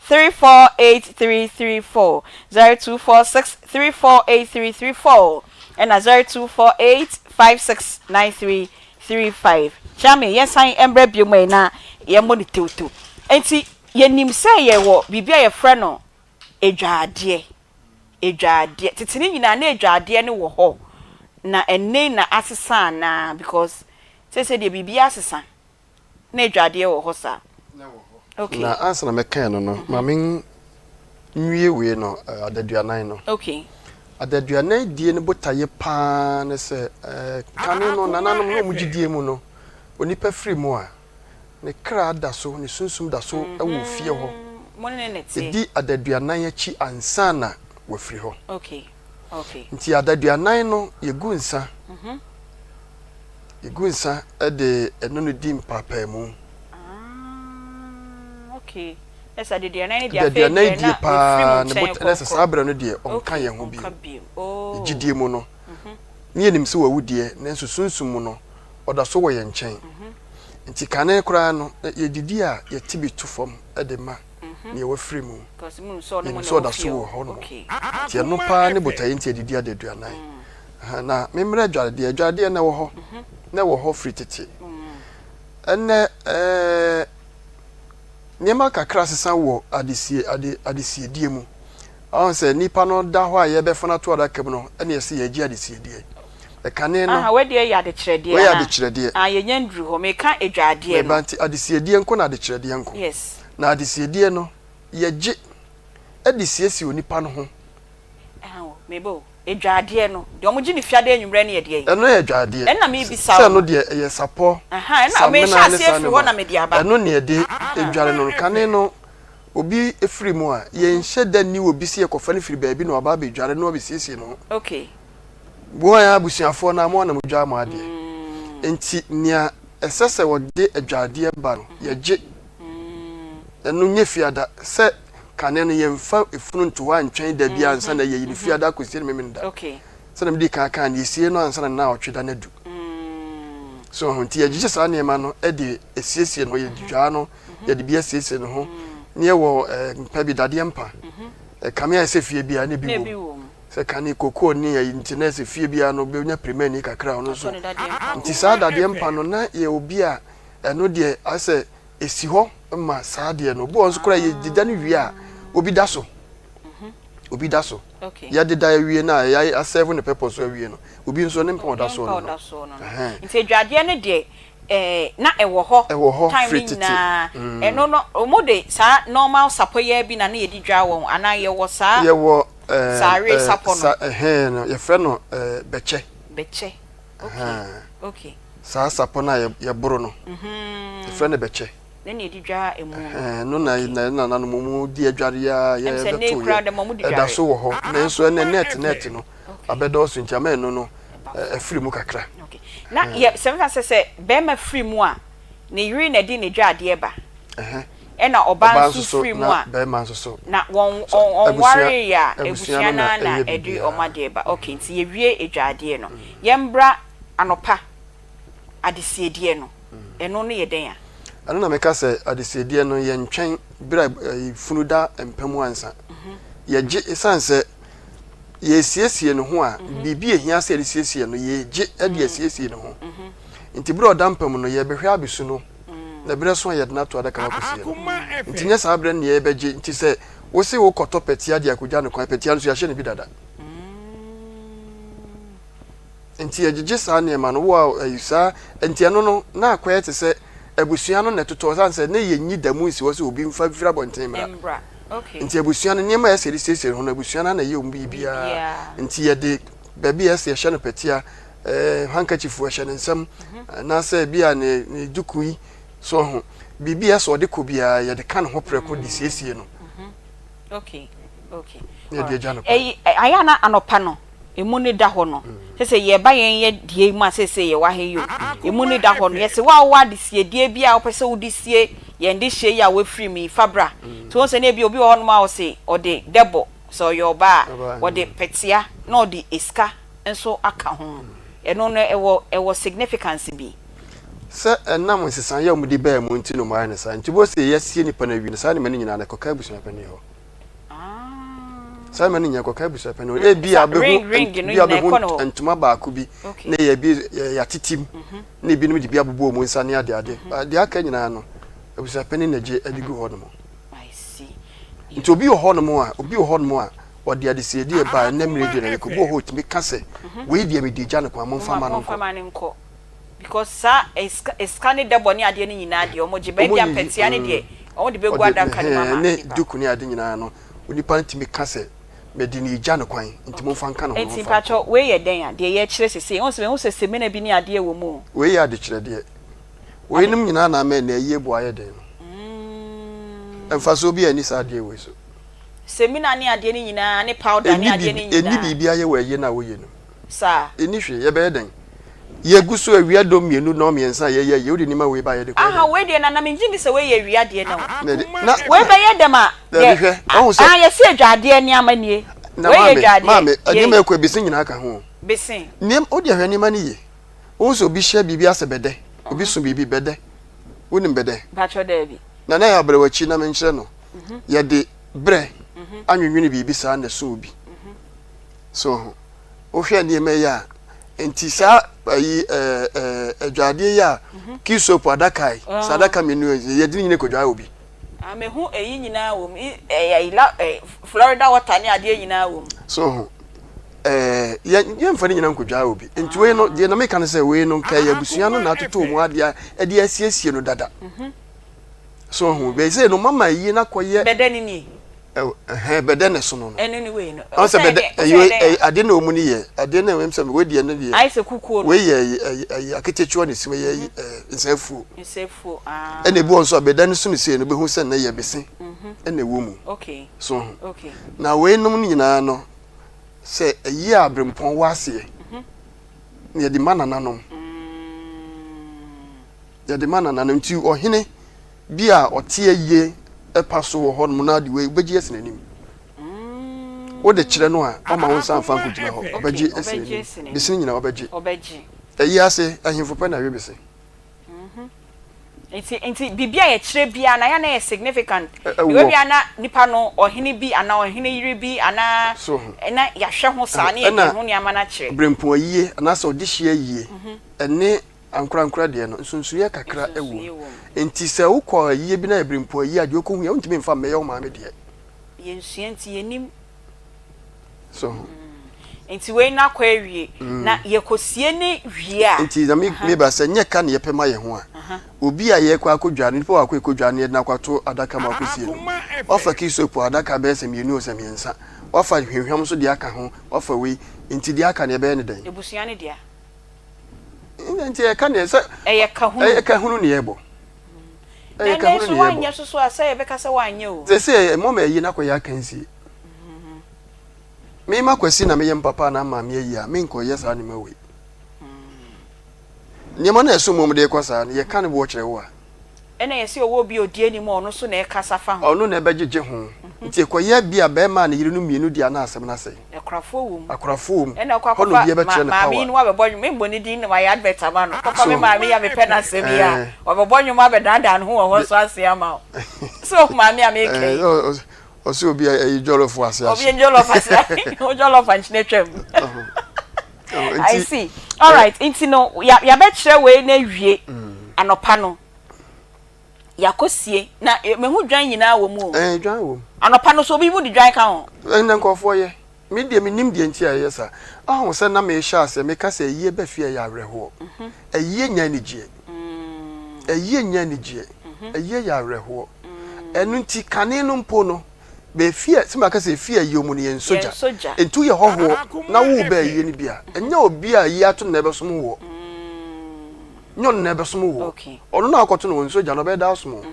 348334, 0246 348334, ɛna 0248 569335. Kyame, yɛnsan mbrɛ bio mu ɛ na yɛmmɔ no tewtew. Enti Yɛnim sɛ yɛwɔ biribi a yɛfrɛ no adwadeɛ. Adwadeɛ. Tete no nyinaa na adwadeɛ no wɔ hɔ. Na ɛnnɛ yi na asesa anaa? Because seesei deɛ biribiara asesa. Na adwadeɛ wɔ hɔ saa. Okay. Na ansa na mɛka ɛno no, ma me nwie wei no, adaduanan no. Okay. Adaduanan die no botaeɛ pa ara ne sɛ, kane no, nananom na wɔn gyidie mu no, onipa firi mu a, ne kra da so, ne sunsum da so wɔ fie hɔ. Ɛdi adaduanan akyi ansa na wafiri hɔ. Nti adaduanan no, yɛgu nsa, yɛgu nsa de ɛno no di mpaapaamu. Adaduanan die paa ne bot na sɛ saa berɛ no deɛ ɔnka yɛn ho bio. Gyidie mu no, ne yɛnim sɛ wawu deɛ, nanso sunsum mu no, ɔda so wɔ yɛn nkyɛn. Nti kane koraa no, yɛdidi a yɛte bi to fam de ma nea wafiri mu. Yɛnim sɛ ɔda so wɔ hɔ nom. Nti ɛno paa ne botaeɛ nti yɛdidi adaduanan. Na memmrɛ adwaredeɛ, adwaredeɛ na ɛwɔ hɔ, na ɛwɔ hɔ firi tete. Ɛnnɛ ɛɛ nneɛma kakra sesa wɔ adesie ade adesiedie mu. Ɔn sɛ nipa no da hɔ a yɛbɛfa no ato adaka mu no ɛna yɛsɛ yɛgye adesiedie. Ɛkane no. Aha wei deɛ yɛ adekyerɛdeɛ Wei yɛ anaa? adekyerɛdeɛ. Ah yɛnya nduru hɔ meka adwaadeɛ no. Meba nti adesiedie nko na adekyerɛdeɛ nko. Yes. Na adesiedie no yɛgye de siesie onipa no ho. Aha o meba o. Adwaadeɛ no, deɛ wɔgye no fiada anwummerɛ no yɛ deɛn? Ɛno yɛ adwaadeɛ. Ɛno na merebisa wo no. Sɛ ɛno deɛ ɛyɛ sapɔ, samina ne saa nneɛma. Ɛno na yɛde dware no. Kane no, obi firi mu a, yɛnhyɛ da nni obi sɛ yɛkɔfa no firi baabi na waba abɛdware na wabɛsiesie ne ho. Okay. Mo ara abusuafoɔ no ara, mo ara na modware mo adeɛ. Nti nea ɛsɛ sɛ wɔde adwaredeɛ ba no, yɛgye. Ɛno nyɛ fiada. Sɛ kane no yɛmfa efunu nto hɔ antwɛn da biara ansa na yɛayi no fiada akɔsie no Memeneda. Sɛdeɛ medii kan kaa no, yɛsie no ansa na ne nnawɔtwe da no adu. So ho nti yɛgyegye saa nneɛma no de asiesie no ho, yɛdwaa no, yɛde bi asiesie ne ho. Ne yɛwɔ eh, mpa bi, dadeɛ mpa. Ɛkame ayɛ sɛ fie biara na ebi wɔ mu. Sɛ kane kokoo ne ayi nti na ɛsɛ fie biara no bɛnya pirimani kakra ɔno nso. Nti saa dadeɛ mpa no na yɛ obi a ɛno deɛ ayɛ sɛ esi hɔ ma saa adeɛ no. Obi wɔ hɔ nso koraa yɛdeda no wie a, obi da so. Mhm. Obi da so. Yɛdeda awie no a yɛ asɛvo ne purpose so awie no, obi nso ne mpa ɔda soɔ no no. Nti adwadeɛ no deɛ eh, na ɛwɔ hɔ ɛwɔ hɔ time firi tete. nyinaa. Mm. Ɛno no, wɔn de saa normal sapɔ yi bi na ne yɛde dwa wɔn anaa yɛwɔ saa yɛwɔ eh, saare eh, sapɔ no. Sa, ɛhɛn no yɛfrɛ no eh, bɛkyɛ. Bɛkyɛ. Okay. Okay. Saa sapɔ no a yɛboro no, yɛfrɛ no bɛkyɛ. Ne na yɛde dwa emu no. Ɛno na na nananom wɔn di adware a yɛbɛto yɛ. Ɛda so wɔ hɔ. Nanso ɛnɛ net net no abɛdɔɔso nti ama ɛno no afiri mu kakra. Na yɛ sɛ mefa sɛ sɛ bɛrima firi mu a ne yere na ɛde ne dwadeɛ ba. Ɛna ɔbaa nso firi mu a bɛrima nso so. Na wɔn wɔnwareeɛ a abusua no ara na ɛde wɔn adeɛ ba. Okay nti yɛwie adwadeɛ no. Yɛmbra anɔpa adesiedeɛ no, ɛno no yɛ dɛn a? Ɛno na meka sɛ adesiedeɛ no yɛntwɛn berɛ a funu da mpa mu ansa. Yɛgye ɛsiane sɛ yɛresiesie ne ho a, biribi a ɛhia sɛ yɛde siesie no, yɛgye de asiesie ne ho. Nti berɛ a ɔda mpa mu no, yɛbɛhwɛ abɛsu no, na berɛ so a yɛde no ato adaka mu akɔsie no. Nti nyɛ saa berɛ no na yɛbɛgye. Nti sɛ wose wokɔtɔ pɛtea de akɔgya no kwan, pɛtea no nso yɛahyɛ no bi dada. Nti yɛgyegye saa nneɛma no, wo a ɛyi saa, nti ɛno no, na akɔyɛ te sɛ abusua no na ɛtotɔ, ɛsiane sɛ na yɛnyi da mu nsi hɔ sɛ obi mfa mfiri abɔnten mmra. Mmra. Okay. Nti abusua no, nneɛma a ɛsɛ yɛde siesie ho no, abusua no ara na ɛyɛ wɔn biribiara. Biribiara. Nti yɛde baabi a ɛsɛ yɛhyɛ no pɛtea, ɛɛ handkerchief ɛhyɛ ne nsam, anaasɛ ebi a ne ne duku yi, so ho, biribi a ɛsɛ ɔde kɔ biara, yɛde ka ne ho prɛko de siesie no. Okay. Okay. Na yɛde agya no kwan. Ɛyi, ayɛ a na anɔpa no, Emu no da hɔ no, sese yɛba yɛn yɛ deɛ yi mu a sese yɛwɔ ha yi o, emu no da hɔ no, yɛse wo a wowɔ adesiedie bi a wopɛ sɛ wode sie yɛn dehyeɛ yi a woafiri mu yi, fa bra. Nti wohu sɛ na ebi obi wɔ hɔnom a ɔse ɔde dɛbɔ, sɛ ɔyɛ ɔbaa a, ɔde pɛtea na ɔde sika nso aka ho. Ɛno no ɛwɔ ɛwɔ significance bi. Sɛ ɛnam nsesaeɛ a wɔde baa mu nti na wɔayɛ no saa. Nti wobɛhu sɛ yɛasie nipa no awie no, saa nneɛma no nyinaa no ɛkɔka abusuapanin hɔ. Saa nneɛma no nyinaa kɔka abusuapɛn no. Ebi a bɛhu bi a bɛhu ntoma baako bi na yɛ bi yɛatete mu mhm. na ebinom de bi abobɔ wɔn nsa ne ade ade. Mhm. Deɛ aka nyinaa no abusuapɛn na gye de gu hɔ nom. Nti obi wɔ hɔ nom a obi wɔ hɔ nom a ɔde adesiedi ɛba ɛnɛ mmerɛ deɛ na yɛkɔ obi wɔ hɔ otumi ka sɛ mhm. wei deɛ mede gya no kwan momfa ma no nkɔ. Because saa esika ne dɛbɔ ne adeɛ no nyinaa deɛ wɔn gye baabi a mpɛtea ne deɛ wɔn de bɛgu adaka no mu ama ne duku ne ade nyinaa no onipa no tumi ka sɛ. Mede no regya no kwan, nti momfa nka ne ho na Enti ɔmfa nkɔ. mpakyɛw, wei yɛ dɛn a? Deɛ yɛrekyerɛ seesei, wohu sɛ mehu sɛ samina bi ne adeɛ wɔ mu o. Wei yɛ adekyerɛdeɛ. Weinom nyinaa na ama ɛnnɛ ayie boɔ ayɛ den no. Mfasoɔ biara nni saa adeɛ wei so. Samina ne adeɛ no nyinaa ne powder ne Ɛnni adeɛ no biribi, ɛnni nyinaa. biribi ayɛ wɔ ayie no a woyɛ no mu. Saa. Ɛnni hwee, yɛbɛyɛ dɛn? Yɛgu so awia dɔ mmienu nnɔn mmiɛnsa a yɛyɛ ayie, wode nneɛma wei ba a yɛde kɔyɛ Aha, dɛn? wei deɛ Nana mengye nni sɛ wei yɛ awia deɛ na o. Na ɛde, na, Wei bɛyɛ dɛm a, Dabi deɛ, hwɛ, wahu sɛ. ah, yɛse adwadeɛ nneɛma nie. Na Wei yɛ maame, adwadeɛ, maame, yei. nneɛma ɛkɔ bese nyinaa ka ho o. Bese. Nneɛma, wodeɛ hwɛ nneɛma no yie. Wohu sɛ obi hyɛ biribi asɛ bɛdɛ, obi so biribi bɛdɛ. Wonim bɛdɛ? Mpakyɛw daabi. Nana yɛ abrɛ w'akyi na menkyerɛ no. Yɛde brɛ anwenwene biribi saa na ɛso obi. So ho. Wohwɛ nneɛma yi a, nti saa ayi ɛɛ ɛɛ adwadeɛ yi a key soap adaka yi, saa adaka mmienu yi, yɛde ne nyina kɔdwaa obi. Ah, mehu eyi nyinaa wɔ mu. Ɛyɛ la ɛ Florida water ne adeɛ nyinaa wɔ mu. So ho. Ɛɛ yɛn yɛnfa ne nyinaa nkɔdwaa obi. Nti wei no, deɛ na meka no sɛ wei no nka ɛyɛ abusua no na atoto wɔn adeɛ ɛde asiesie no dada. So ho. Bɛyɛ sɛ no mama yie na kɔyɛ. Bɛdɛ ne nie. Ɛhɛn bɛdɛ na ɛsono no. Ɛno ne wei no. Ɔn sɛ bɛdɛ ɛyɛ ɛyɛ adeɛ na wɔn ni yɛ adeɛ na ɛm sɛ wei deɛ ne deɛ. Ayɛ sɛ kukuo no. Wei yɛ ɛyɛ ɛyɛ aketekyua na esi hɔ ɛyɛ ɛɛ nsɛnfuo. Nsɛnfuo aa. Ɛna ebi wɔ nso a bɛdɛ no so no sei no bɛhu sɛ na yɛ bese ɛna ɛwɔ mu. Okay. So ho. Okay. Na wei nom no nyinaa no sɛ ɛyi a abirempɔn wɔ aseɛ na yɛde ma nananom. Yɛde ma nananom nti ɔhene. bi a ɔte ayie pa so wɔ hɔnom na ade wei wobɛgye asi n'anim. Wode kyerɛ no a, ɔma wo nsa mfa nkɔgyina hɔ. Ɔbɛgye asi n'anim. Bese no nyinaa ɔbɛgye. Ayi ase, ahemfo pɛ na ɛwe bese. Nti nti biribi a yɛkyerɛ biara na yɛ na yɛ significant. Ɛwɔ bi a na nipa no ɔhene bi anaa ɔhene yere bi anaa na yɛahwɛ ho saa ne yɛde ho nneɛma no akyerɛ. Berempɔn ayie anaasɛ ɔdehyeɛ ayie ɛne Ankorankora deɛ no, nsonsonoeɛ kakra wɔ mu. Enti sɛ wokɔ ayie bi na yɛ berempɔn ayie a, deɛ wokɔhuiɛ, wontumi mfa mmɛyɛ wo maame deɛ. Yɛnsua nti yɛnnim. So ho. Nti wei no akɔ awie. Na yɛkɔsie no wie a. Nti na me meba sɛ nyɛ ka na yɛpɛ ma yɛn ho a, obi a yɛrekɔ akɔdware no, nipa baako rekɔdware no yɛde no akɔto adaka mu akɔsie no, wafa key soap adaka bɛyɛ sɛ mmienu o sɛ mmiɛnsa, wafa hwamhwam nso deɛ aka ho, wafa wei, nti deɛ aka no yɛbɛyɛ no dɛn? Abusua no dea. Nti ɛka neɛ sɛ. Ɛyɛ ka hunu. Ɛyɛ ka hunu ne yɛbɔ. Ɛyɛ ka hunu ne yɛbɔ. Na nso wanyɛ soso a sɛ yɛbɛka sɛ wanyɛ o. Sɛ sɛ ɛmɔ ma ɛyi na kɔyɛ akansie. Me ma kwasi na meyɛ mpapa na maame ayi a menkɔ yɛ saa nneɛma wei. Nneɛma na ɛso mmom de kɔ saa no yɛka ne boɔ kyerɛ wo a. Ɛna yɛse ɔwɔ obi a ɔdi anim a ɔno nso na ɛkasa fa ho. Ɔno na ɛbɛgyegye ho. Nti ɛkɔyɛ bi a bɛrima a ne yere no mmienu deɛ a na asɛm no asɛe. Akorafoɔ wɔ mu. Akorafoɔ wɔ mu. Ɛna ɔkɔ Hɔ na obiara akɔfa bɛkyerɛ ne maame yi power. na wabɛbɔ nnwom. Memmɔ ne din na wayɛ advert ama no. Kɔfa So me maame yi a mepɛ n'asɛm yi a, ɛɛ. wabɛbɔ nnwom abɛdaadaa ne ho wɔ hɔ nso ase ama wo. So woahu maame a mereka Ɛɛ yi? ɔse obi a ɛyi jollof ase Obi ahye. jollof ase ahye. Wo jollof ankyene atwam. Ɔho I nti see. All right. Nti no, yɛabɛkyerɛ wei no awie anɔpa no. Yɛakɔsie. Na mehu dwan nyinaa wɔ mu o. Ɛɛ, dwan wɔ mu. Anɔpa no so obi mu de dwan ka ho? Ɛnna nkurɔfoɔ yɛ. Me deɛ mennim deɛ nti a ɛyɛ saa. Ahu sɛ na merehyɛ aseɛ meka sɛ ayie ba fie a ɛyɛ awerɛhoɔ. Ayie nyɛ anigyeɛ. Ayie nyɛ anigyeɛ. Ayie yɛ awerɛhoɔ. Ɛno nti kane no mpo no, Bɛ fie a, sɛ maka sɛ efie a ayie wɔ mu no yɛnsɔ gya. Enti woyɛ hɔhoɔ na woreba ayie no bi a, ɛnyɛ obi a ayie ato no na ɛbɛsom woɔ. Nyɛ ɔno na ɛbɛsom woɔ. Ɔno na wokɔto no ɔnsɔ gya no, ɔbɛyɛ dɛ asom wo.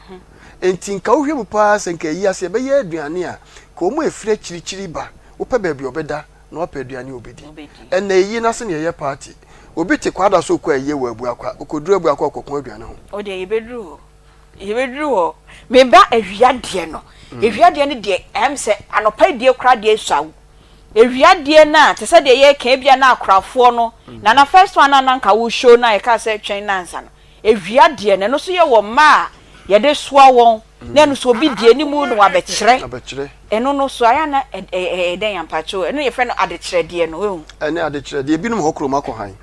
Enti nka wohwɛ mu paa sɛ nka ayi ase yɛbɛyɛ aduane a, nka wɔn a ɛfiri akyirikyiri ba, wopɛ baabi a ɔbɛda na wapɛ aduane a ɔbɛdi. Ɛnnɛ ayie no ase na yɛyɛ party. Obi te Kwada so rekɔ ayie wɔ Abuakwa, ɔkɔduru Abuakwa a ɔkɔko aduane ho. Wo deɛ yɛbɛduru hɔ. Yɛbɛduru hɔ. Meba awia deɛ no. Awia deɛ no deɛ, ɛyɛ me sɛ anɔpa die koraa deɛ sua. Awia deɛ no a, te sɛ deɛ yɛreka ebia na akorafoɔ no, Nana first one a na anka wo show no a yɛkaa sɛ twɛn no ansa no, awia deɛ no, ɛno nso yɛwɔ mma a yɛde soa wɔn, na ɛno nso obi di anim na wabɛkyerɛ. Ɛno no so ayɛ a na ɛyɛ dɛn ampakyɛw? Ɛno yɛfrɛ no adekyerɛdeɛ no, woahu? Ɛne adekyerɛdeɛ, ebinom hɔ kurom akɔ hann.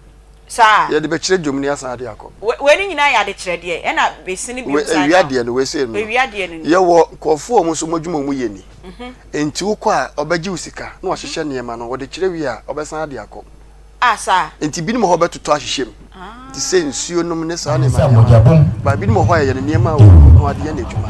Saa. Yɛde bɛkyerɛ dwom ni asan de akɔ. Wei no nyinaa yɛ adekyerɛdeɛ ɛna bɛsi no biom san ka ho. Awia deɛ no wei sei no. Awia deɛ no ni. Yɛwɔ nkurɔfoɔ a wɔn nso wɔn adwuma a wɔyɛ ni. Nti wokɔ a ɔbɛgye wo sika na wahyehyɛ nneɛma no wɔde kyerɛ wie a ɔbɛsan de akɔ. Ah saa. Nti binom wɔ hɔ ɔbɛtotɔ ahyehyɛ mu te sɛ nsuo nom ne saa nneɛma nneɛma no. But binom wɔ hɔ a ɛyɛ no nneɛma a ɔno ara de yɛ n'adwuma.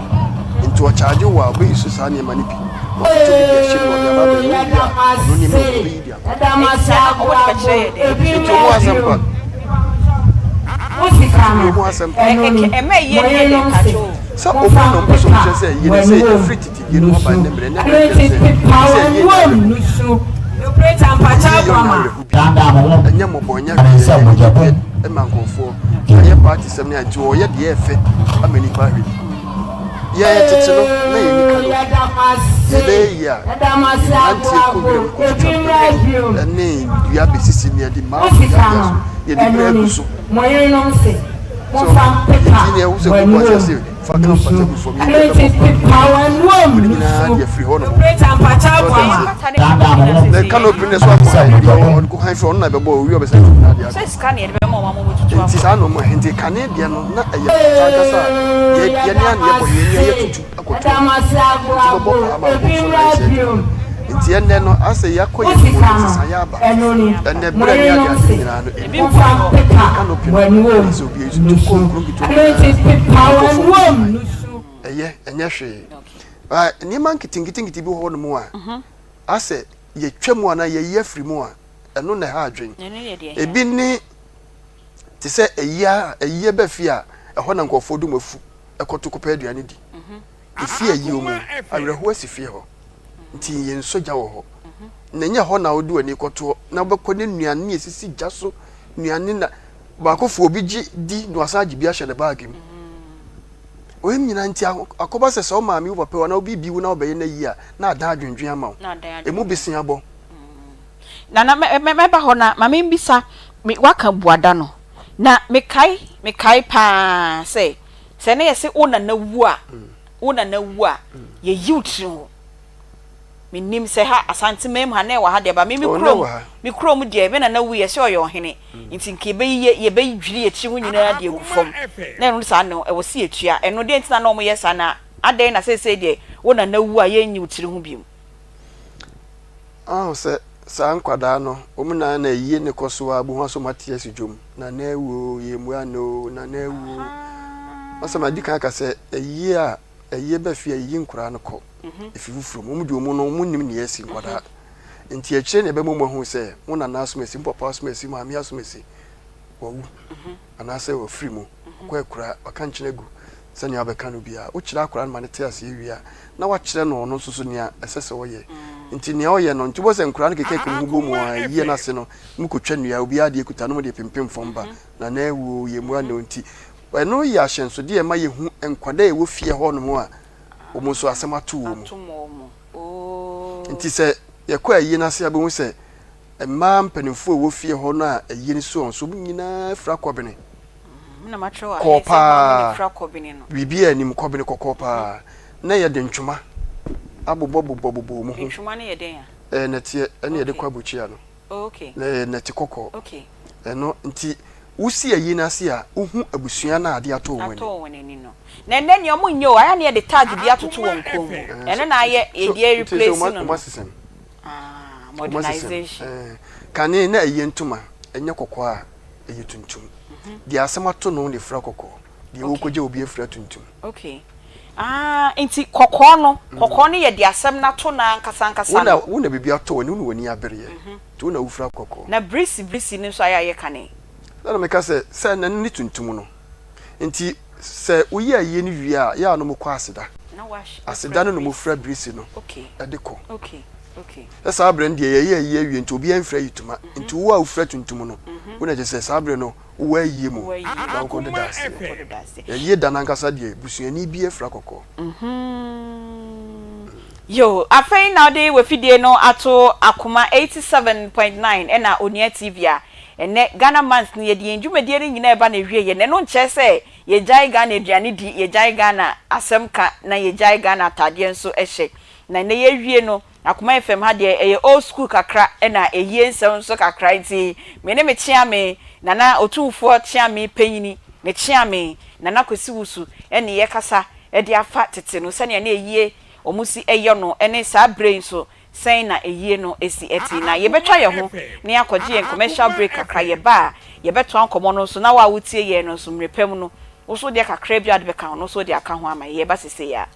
Nti ɔcharge wo a, ɔbɛ use saa nneɛma no bi na ɔtotɔ bi de ahyɛ mu na ɔde aba abɛyɛ. Wowie a, ɔno nneɛma wɔ mu ɔbɛyi de akɔ. Enti saa na wɔde bɛkyerɛ yɛ dɛn? Nti ɔmo asɛm pa. Nti ɔmo asɛm pa. Ɛ kɛkɛ ɛma ɛyie no yɛ dɛn pakyɛ o? Sɛ ɔmo na ɔmo pɛ sɛ ɔmo kyerɛ sɛ ɛyie no sɛ ɛfiri tete deɛ no mu aba nnɛ mmerɛ, nnɛ mmerɛ deɛ no sɛ sɛ ɛyie nyɛ awerɛho bi. Ɛyie yɛ ɔnyɛ awerɛho bi. Ɛnyɛ mmɔbɔ, ɛnyɛ hwee, ɛyɛ anigyedeɛ ma nkurɔfoɔ. Ɛyɛ party sɛm ne ade nti wɔyɛ deɛ ɛyɛ fɛ ama nnipa ahwɛ bi. Yɛn tete no, na yɛnni canopy. Yɛbɛyɛ yie a, yɛnanteɛ kɔ wiram kɔtwitwa mprɛte ne dua bɛsisi ne yɛde mmaa duadua so, yɛde berɛ agu so. So nti ne ɛwo sɛ koko ase ase fa ka mpata gu fam yɛn bɛbɔ paa wɔn nyinaa deɛ firi hɔ nom. Na canopy ne so akɔ han deɛ ɔde kɔ han firi ɔno na ɛbɛbɔ owi ɔbɛsɛ firi na adeɛ akɔ. Sika na yɛde bɛma wɔn ama wɔatutu Nti akɔ. saa na wɔn nti kane deɛ no na ɛyɛ pata ankasa a yɛ yɛne a na yɛbɔ no yɛn ani yɛtutu akɔto hɔ nti bɛbɔ paa ma nkurɔfoɔ no ayɛ sɛ adwuma nti ɛnnɛ no asɛ yɛakɔ yɛn mu no nsesaeɛ aba ɛnnɛ berɛ ne ade ade nyinaa no Ebi ɛbɔ mfa paa hɔ. ne canopy no ɛne sɛ obi nso tu kɔ nkuro nketewa mu nyinaa nkurɔfoɔ mu bi ɛyɛ ɛnyɛ hwee Ba nneɛma nketenketenkete bi wɔ hɔ nom a asɛ yɛtwa mu anaa yɛyi afiri mu a ɛno na ɛha adwene. Ebi ne te sɛ ayie a ayie ba fie a ɛhɔ na nkurɔfoɔ dom afu kɔto kɔpɛ aduane di. Efie ayie mu awerɛhoɔ asi fie hɔ nti yɛnsɔ gya wɔ hɔ. Na ɛnyɛ hɔ na wode w'ani kɔtoɔ na wobɛkɔ ne nnuane a ɛsisi gya so nnuane na baakofoɔ obi gye di na wasan agye bi ahyɛ ne baage mu. Wei nyinaa nti akɔba sɛ sɛ wo maame wo papa wu anaa obi bi wu na wobɛyɛ no ayie a na adan adwendwen ama wo. Emu beseabɔ. Nana mɛba hɔ na ma membisa, me waka buada no na mekae mekae paa sɛ sɛ na yɛse wo nana wu a wo nana wu a yɛyi wo tiri ho menim sɛ ha Asante man mu ha na ɛwɔ ha deɛ ba me me kurom me kurom deɛ me nana wu yɛse ɔyɛ ɔhene nti nka yɛbɛyi yɛ yɛbɛdwiri yɛ tiri ho nyinaa de agu fam na ɛno saa no ɛwɔ se yɛtua ɛno deɛ nti na na wɔyɛ saa na adɛn na seesei deɛ wo nana wu a yɛnyi wo tiri ho bio. Ahu sɛ saa nkwadaa no, wɔn na na ayie no kɔ so ara, bohu ara sɛ wɔate asi dwom, Nana awu oo, yɛmmua no oo, Nana awu oo. Asɛ madi kan aka sɛ ayie a ayie ba fie a yɛyi nkwadaa no kɔ efi foforɔ mu. Wɔn deɛ wɔn no wɔnnim nea asi nkwadaa. Nti akyire na ɛbɛma wɔn ahu sɛ mo nana asom asi, mo papa asom asi, maame asom asi, wawu anaasɛ wafiri mu, wakɔ akuraa, waka nkyene agu. Sɛnea wobɛka no biara, wokyerɛ akwadaa no ma no te aseɛ wie a, na woakyerɛ no ɔno nso so nea ɛsɛ sɛ ɔyɛ. Nti nea ɔyɛ no, nti wobɛhu sɛ nkwadaa no keka wɔn ho bɔ mu ara, yie no ase no, wɔkɔtwa nnua, obiara deɛ kuta no, wɔde pempem fam ba, Nana awu o, yɛmmua no o. Nti ɛno yɛ ahyɛnsodeɛ a ɛma yɛhu nkwadaa a ɛwɔ fie hɔnom a wɔn nso asɛm ato wɔn mu. Nti sɛ yɛkɔ ayie no ase a, wobɛhu sɛ mmaa mpanimfoɔ a ɛwɔ fie hɔ no a ayie no si wɔn so, wɔn nyinaa fira kɔbene. Kɔɔ paa, biribiara nnim, kɔbene kɔkɔɔ paa. Na yɛde ntwoma abobɔbobɔbobɔ wɔn ho. Ntwoma no yɛ dɛn a? Ɛyɛ nɛteɛ, ɛna yɛde kɔ abukyia no. Na ɛyɛ nɛte kɔkɔɔ. Ɛno nti, wosi ayi no ase a, wohu abusua no a ade atɔ wɔn ani. Atɔ wɔn ani no. Na ɛnnɛ nea wɔnyɛ o, ayɛ a na yɛde tag bi atoto wɔn kɔn mu. Ɛno na ayɛ yɛde replace no no. Wɔasesa mu. Ah, modernization. Kane na ɛyɛ ntoma, ɛnyɛ kɔkɔɔ a, ɛyɛ tuntum. Deɛ asɛm ato no na ɛfira kɔkɔɔ, deɛ ɔrekɔgya obi afira tuntum. Okay. Ah, nti kɔkɔɔ no, kɔkɔɔ no yɛ deɛ asɛm no ato no ankasa ankasa no. Wo na biribi atɔ w'ani, wo na w'ani abereɛ, nti wo na wofira kɔkɔɔ. Na birisi birisi no nso ayɛ a yɛka ne? Sɛ na meka sɛ, sɛ na ɛno ne tuntum no. Nti sɛ woyɛ ayie no wie a, yɛ a na wɔkɔ aseda. Aseda no na wɔfira birisi no de kɔ. Sɛ saa berɛ no deɛ yɛyɛ ayie awie nti obiara mfira ayitoma. Nti wo a wofira tuntum no, wo na kyerɛ sɛ saa berɛ no wowɔ ayie mu na wokɔdeda aseɛ. Ayie da no ankasa deɛ, busuani biara fira kɔkɔɔ. Yoo, afei na wode w'afidie no ato Akoma 87.9 ɛna Onua TV a ɛnnɛ Ghana month no yɛde yɛn dwumadie no nyinaa ɛba n'awieɛ na ɛno nkyerɛ sɛ yɛgyae Ghana aduane di, yɛgyae Ghana asɛm ka na yɛgyae Ghana ataadeɛ nso hyɛ. Na ɛnnɛ yɛawie no Akoma FM ha deɛ ɛyɛ old school kakra ɛna ɛyie nsɛm nso kakra nti me ne me kyeame Nana Otumfoɔ kyeame panyini, me kyeame Nana Kwesi Wusu ɛne yɛkasa de afa tete no sɛnea na ayie wɔn si yɛ no ne saa berɛ yi nso sɛn na ayie no si te. Na yɛbɛtwa yɛn ho na yɛakɔgye yɛn commercial break kakra, yɛba a yɛbɛtoa nkɔmmɔ no so na wo a wotie yɛn no nso mmerɛ pa mu no wo nso wodeɛ kakra bi a wode bɛka ho no wo nso wode aka ho ama yɛn, yɛba seesei ara.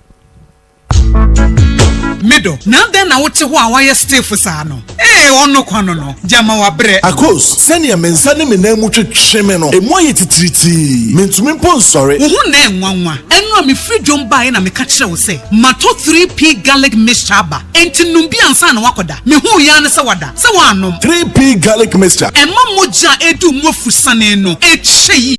Me dɔ, na adɛn na wote hɔ a woayɛ stiff saa no? Ee, ɔno kwa no no, gyama wabrɛ. Akos, sɛnea me nsa ne me nan mu twetwe me no, emu ayɛ titiritii. Mintumi mpo nsɔre. Wo ho nnɛ nwanwa. Ɛno a mefiri dwom baeɛ na meka kyerɛɛ wo sɛ matɔ 3P Garlic Mixture aba, enti nom bi ansa na woakɔda. Mehuu yi ara ne sɛ woada, sɛ woannom. 3P Garlic Mixture. Ɛma mogya a ɛredi wo mu afusane no kyɛ yie.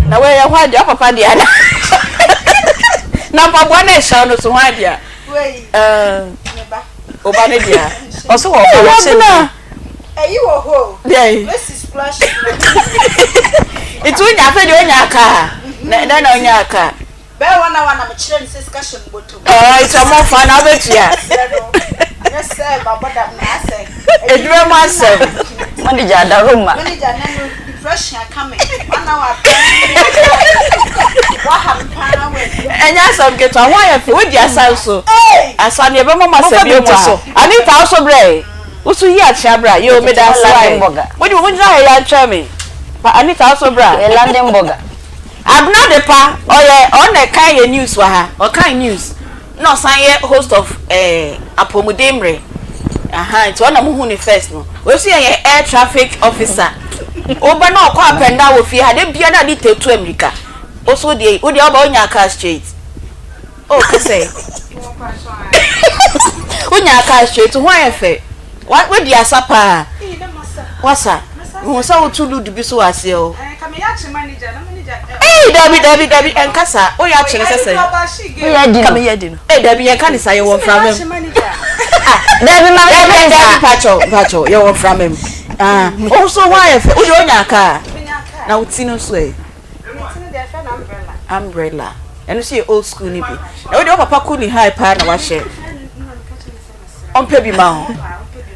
Na wei yɛ hwan dea papa dea na na mpaboa na ɛhyɛ no so hwan dea ɔba ne dea ɔso wɔ ɔba wɔhyɛ bi ɛyi wɔ hɔ o deɛ nti wonya afei deɛ wonya kaa na dɛn na wonya kaa Bɛyɛ one hour na mekyerɛ no sɛ sika hyɛ me bɔtɔ mu. Ɛɛ nti ɔmo nfa na wobɛtua. Mesrɛ no, nyɛ sɛ mabɔ dam na asɛ. Adwuma mu asɛm. Manager Adaroma. Manager nɛ no depression aka me one hour pɛ. Waha me paa wɔ adwuma. Ɛnyɛ asɛm ketewa, ho ayɛ fɛ, wodi asa nso. Asa no yɛbɛma mo asa bio mu ha. Anita wo so brɛ ɛ, wo so yi akyea bra, yoo meda ase wae. Mo de mo gyina ha yi antwɛn me. Anita wo so bra. London burger. Abena Adepa ɔyɛ ɔno na ɛkan yɛ news wɔ ha ɔkan news na ɔsan yɛ host of eh, apɔmuden mmerɛ aha nti ɔna mo hu ne first no wei nso yɛ yɛn air traffic officer woba na ɔkɔ up and down wɔ fie ha de bia na ne tu amirika woso deɛ wo deɛ woba wonya car straight oh kɛsɛ wonya car straight ho ayɛ fɛ Wadi asa paa. Wasa. Mehu sɛ woto ludu bi so wɔ aseɛ o. Ei dabi dabi dabi ɛnka saa. Woyɛ akye no sɛ sɛn? Woyɛ adi no. Ei dabi yɛnka ne saa yɛwɔ mframa mu. Dabi ma dabi dabi mpakyɛw mpakyɛw yɛwɔ mframa mu. Ah, wo so ho ayɛ fɛ. Wode onya aka na wo ti no nso ɛ. Umbrella. Ɛno nso yɛ old school no bi. Na wode wo papa kuli high paa na wahyɛ. Ɔmpɛ bi ma wo.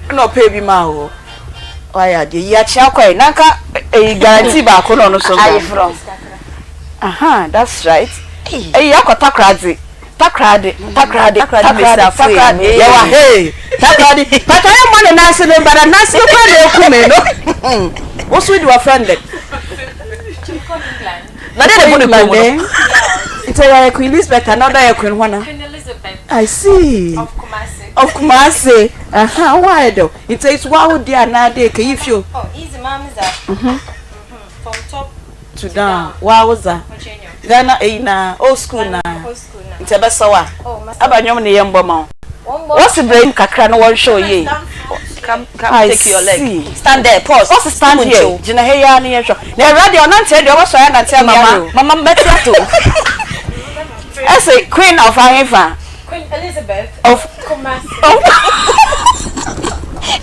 Ɛna ɔpɛ bi ma wo. Wayɛ adeɛ yi akyea kɔɛ nanka eyi guarantee baako na ɔno so nka. Ayeforɔ. Aha that's right. Eyi akɔ takoradi takoradi takoradi takoradi takoradi yɛwɔ hey takoradi pata yɛ mmɔ ne nan ase ne mbada nan ase kura na eku mi no. Woso di wɔ friend dɛ. Na de ne bu ne kɔn mu no. Nti ɛyɛ Queen Elizabeth anaa ɔdɔ yɛ Queen hwana? Queen Elizabeth. I see. Of Kumasi. Of Kumasi. Aha, wo ayɛ dɛ. Nti it's wa wo deɛ anaa de keyi fio. Oh, easy maame za. Mhm. From top to down. Wa wo za. Ghana eyi na old school na. Old school na. Nti ɛbɛsɛ wa. Oh, masa. Aba nnwom ne yɛ mbɔ ma wo. Wɔsi brɛ mu kakra na wɔnhwɛ wo yie. Come, come, I take your leg. see. Stand there, pause. Wɔsi stand here. Gyina ha yi ara ne yɛnhwɛ. Na awura deɛ ɔnante deɛ ɔbɛsɔre anante ama yare o. Mama, mama mɛte ato. Ɛsɛ Queen of ahefa. Queen Elizabeth of Kumasi. Of.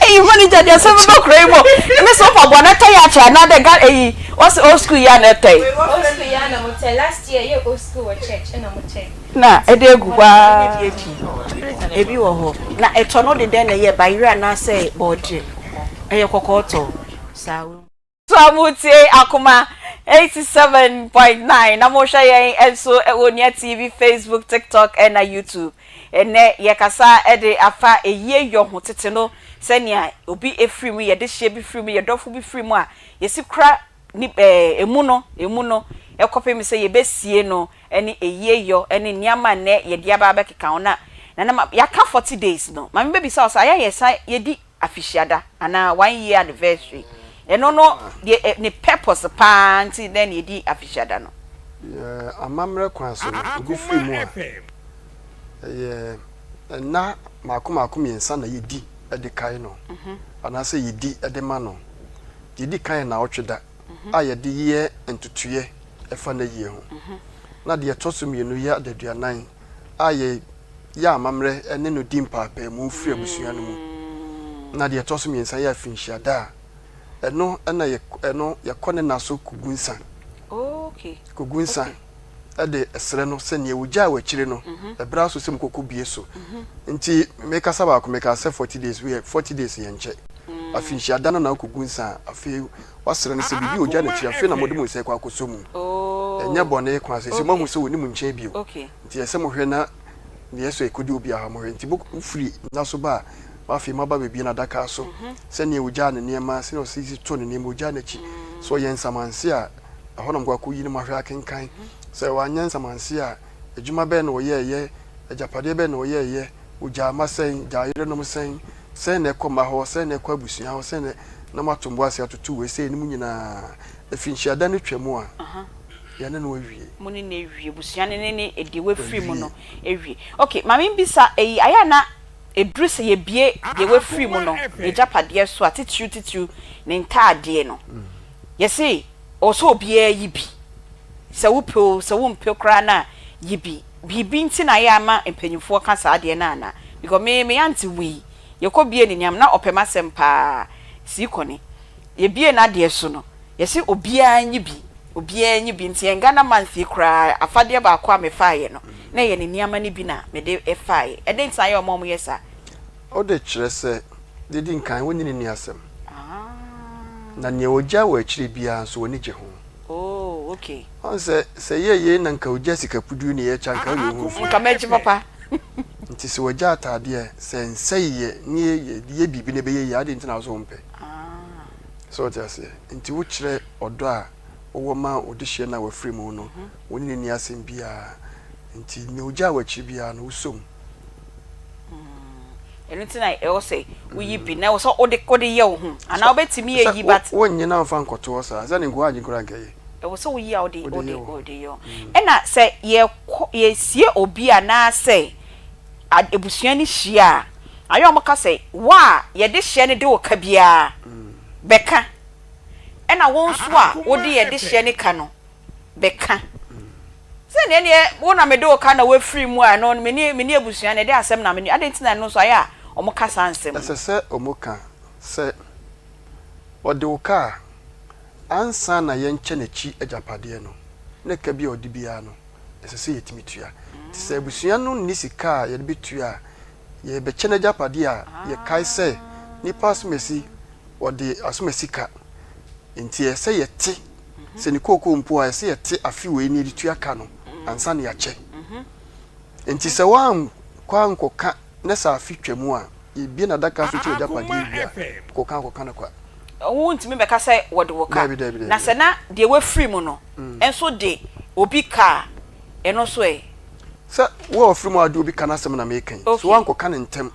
Eyi mani. ni gya deɛ sɛ bɛbɛ kura yi mu. Me so mpaboa na ɛtɔ yɛ akyɛ anaa dɛ ga eyi wɔsi old school yi a na ɛtɔ yi. Old school yi a na mo tɛ last year yɛ old school wɔ church ɛna mo kyɛ. Na ɛde egu hɔ aa. Ebi wɔ hɔ na ɛtɔ no de dɛn na ɛyɛ bayerɛ anaasɛ bɔɔdwe ɛyɛ kɔkɔɔ tɔ saa. So a moretie Akoma 87.9 na mohwɛ yɛn nso wɔ Onua TV, Facebook, TikTok ɛna YouTube. Ɛnnɛ yɛkasa de afa ayie yɔ ho tete no sɛnea obi firi mu, yɛde hyeɛ bi firi mu, yɛ dɔfo bi firi mu a yɛsi kora ni ɛɛ emu no emu no kɔpem sɛ yɛbɛsie no ɛne ayie yɔ ɛne nneɛma a nnɛ yɛde aba abɛkeka ho na na yɛaka 40 days no ma mebɛbisa wo sɛ ayɛ a yɛsan yɛdi afihyiada anaa one year anniversary ɛno no deɛ ne purpose paa nti dɛn na yɛdi afihyiada no. Yɛ amammerɛ kwan so no, obi firi mu a, ɛyɛ nna mmaako mmaako mmiɛnsa na yɛdi de kae no anaasɛ yɛdi de ma no. Deɛ ɛdi kan yɛ nnawɔtwe da a yɛde yɛ ntotoeɛ fa n'ayie ho, na deɛ ɛtɔ so mmienu yɛ adaduanan a yɛ yɛ amammerɛ ne no di mpaapaemu firi abusua no mu. Na deɛ ɛtɔ so mmiɛnsa yɛ afinhyiada a ɛno na yɛ ɛno yɛkɔ ne nna so kɔgu nsa. Kɔgu nsa de srɛ no sɛ nea ɔgyaa wɔ akyire no ɛberɛ aso sɛ mokɔkɔ bue so. Nti mekasa baako mekaa sɛ 40 days woyɛ 40 days yɛ nkyɛ. Afinhyiada no na wokɔgu nsa a afei woasrɛ no sɛ biribi a ɔgya no akyire afei na mode mo nsa rekɔ akɔsɔ mu. Ɛnyɛ bɔne kwan so ɛsɛ moahu sɛ ɔnni mo nkyɛn bio. Nti ɛsɛ mohwɛ na deɛ ɛsɔ ɛkɔdi obiara hɔ mohwɛ. Nti mo firi nna so ba a, mo afei moaba abɛbue n'adaka so, sɛdeɛ ɔgyaa ne nneɛma, sɛdeɛ ɔsi to ne nneɛma, ɔgyaa n'akyi. Sɛ ɔyɛ nsamanseɛ a, ɛhɔ na mokɔ akɔyi no moahwɛ akenkan. Sɛ wanyɛ nsamanseɛ a, adwuma bɛn na ɔyɛeɛ, agyapadeɛ bɛn na ɔyɛeɛ, ɔgyaa mma sɛn, gyaa yerenom sɛn, sɛn na ɛkɔ mma hɔ, sɛn na ɛkɔ abusua hɔ, sɛn na na moato mo bo ase atoto wei sei no mu nyinaa. Afinhyiada no twa mu a, yɛne no awie. Mo ne no awie, abusua no ne ne deɛ wafiri mu no awie. Ok, ma membisa eyi, ayɛ a na ɛduru sɛ yɛbue deɛ wafiri mu no n'agyapadeɛ so a, titiriw titiriw ne ntaadeɛ no, yɛse ɛwɔ sɛ obiara yi bi, sɛ wopɛ o, sɛ wompɛ koraa no a, yi bi. Biribi nti na ayɛ a ma mpanyimfoɔ ka saa adeɛ no anaa? Because me, me aunty wui, yɛkɔbuee ne nneɛma, na ɔpɛ m'asɛm paa, sii kɔne. Yɛbuee n'adeɛ so no, Yɛse obiara nyi bi, obiara nyi bi, nti yɛn Ghana month yi koraa afadeɛ baako a mefaeɛ no na ɛyɛ ne nneɛma no bi na mede faeɛ. Ɛdɛn nti na ayɛ wɔn a wɔyɛ saa? Wode kyerɛ sɛ, deɛ ɛdi nkan, wonni no nni asɛm, na nea ɔgya wɔ akyire biara nso w'ani gye ho. Oh, okay. Ɔn sɛ, sɛ ɛyɛ yei na nka ɔgya sika puduo ne yɛkyɛ a, nka woyɛ wo ho fi. Nka mɛgye papa. Nti sɛ wɔgya ataadeɛ, sɛ ɛnsɛeɛ ne yɛde yɛ biribi na ɛbɛyɛ yie a, adɛn nti na wo nso wompɛ? So wote aseɛ? Nti wokyerɛ ɔdɔ a wowɔ ma wo dehyeɛ no a wafiri mu no, wo ne no nni asɛm biara. Nti nea ogyaa wɔ akyiri biara no, wosɔ mu. Ɛno nti na ɛwɔ sɛ woyi bi, na ɛwɔ sɛ wode wode yɛ wo ho, anaa wobɛtumi ayi but. Wonnye na womfa nkɔto hɔ saa, sɛ ne nkoa adwene koraa anka ɛyɛ. Ɛwɔ sɛ woyi a wode wode wode yɛ wo ho. Ɛna sɛ yɛkɔ yɛsie obi anaasɛ abusua no hyia a, ayɛ a wɔka sɛ, Wo a yɛde hyeɛ no de wo ka biara, bɛka, ɛna wo nso a wode yɛde hyeɛ no ka no, bɛka. Sɛ neɛ neɛ wo na mede wo ka na woafiri mu a, ɛno me ne me ne abusua no ɛde asɛm na me ne, adɛn nti na ɛno nso ayɛ a wɔka saa nsɛm no? Ɛsɛ sɛ wɔka sɛ, Ɔde wo ka a, ansa na yɛnkyɛ n'akyi agyapadeɛ no, na ka bi a ɔde biara no, ɛsɛ sɛ yɛtumi tua. Nti sɛ abusua no nni sika a yɛde bɛtua a, yɛrebɛkyɛ n'agyapadeɛ a, yɛkae sɛ nnipa asomasi, wɔde asomasi ka. Nti ɛsɛ sɛ yɛte, sɛ ne kookoo mpo a, ɛsɛ sɛ yɛte afe wei na yɛde tua ka no ansa na yɛakyɛ. Nti sɛ woankɔ ankɔka na sɛ afe twa mu a, yɛbue n'adaka so kyɛ n'agyapadeɛ wie a, kɔka akɔka no kwa. Wontumi bɛka sɛ wɔde wo ka. Daabi, daabi, daabi. Na sɛ na deɛ wafiri mu no nso de obi ka a, ɛno nso ɛ? Sɛ wo a wafiri mu a wode obi ka no asɛm na mereka yi, sɛ woankɔka no ntɛm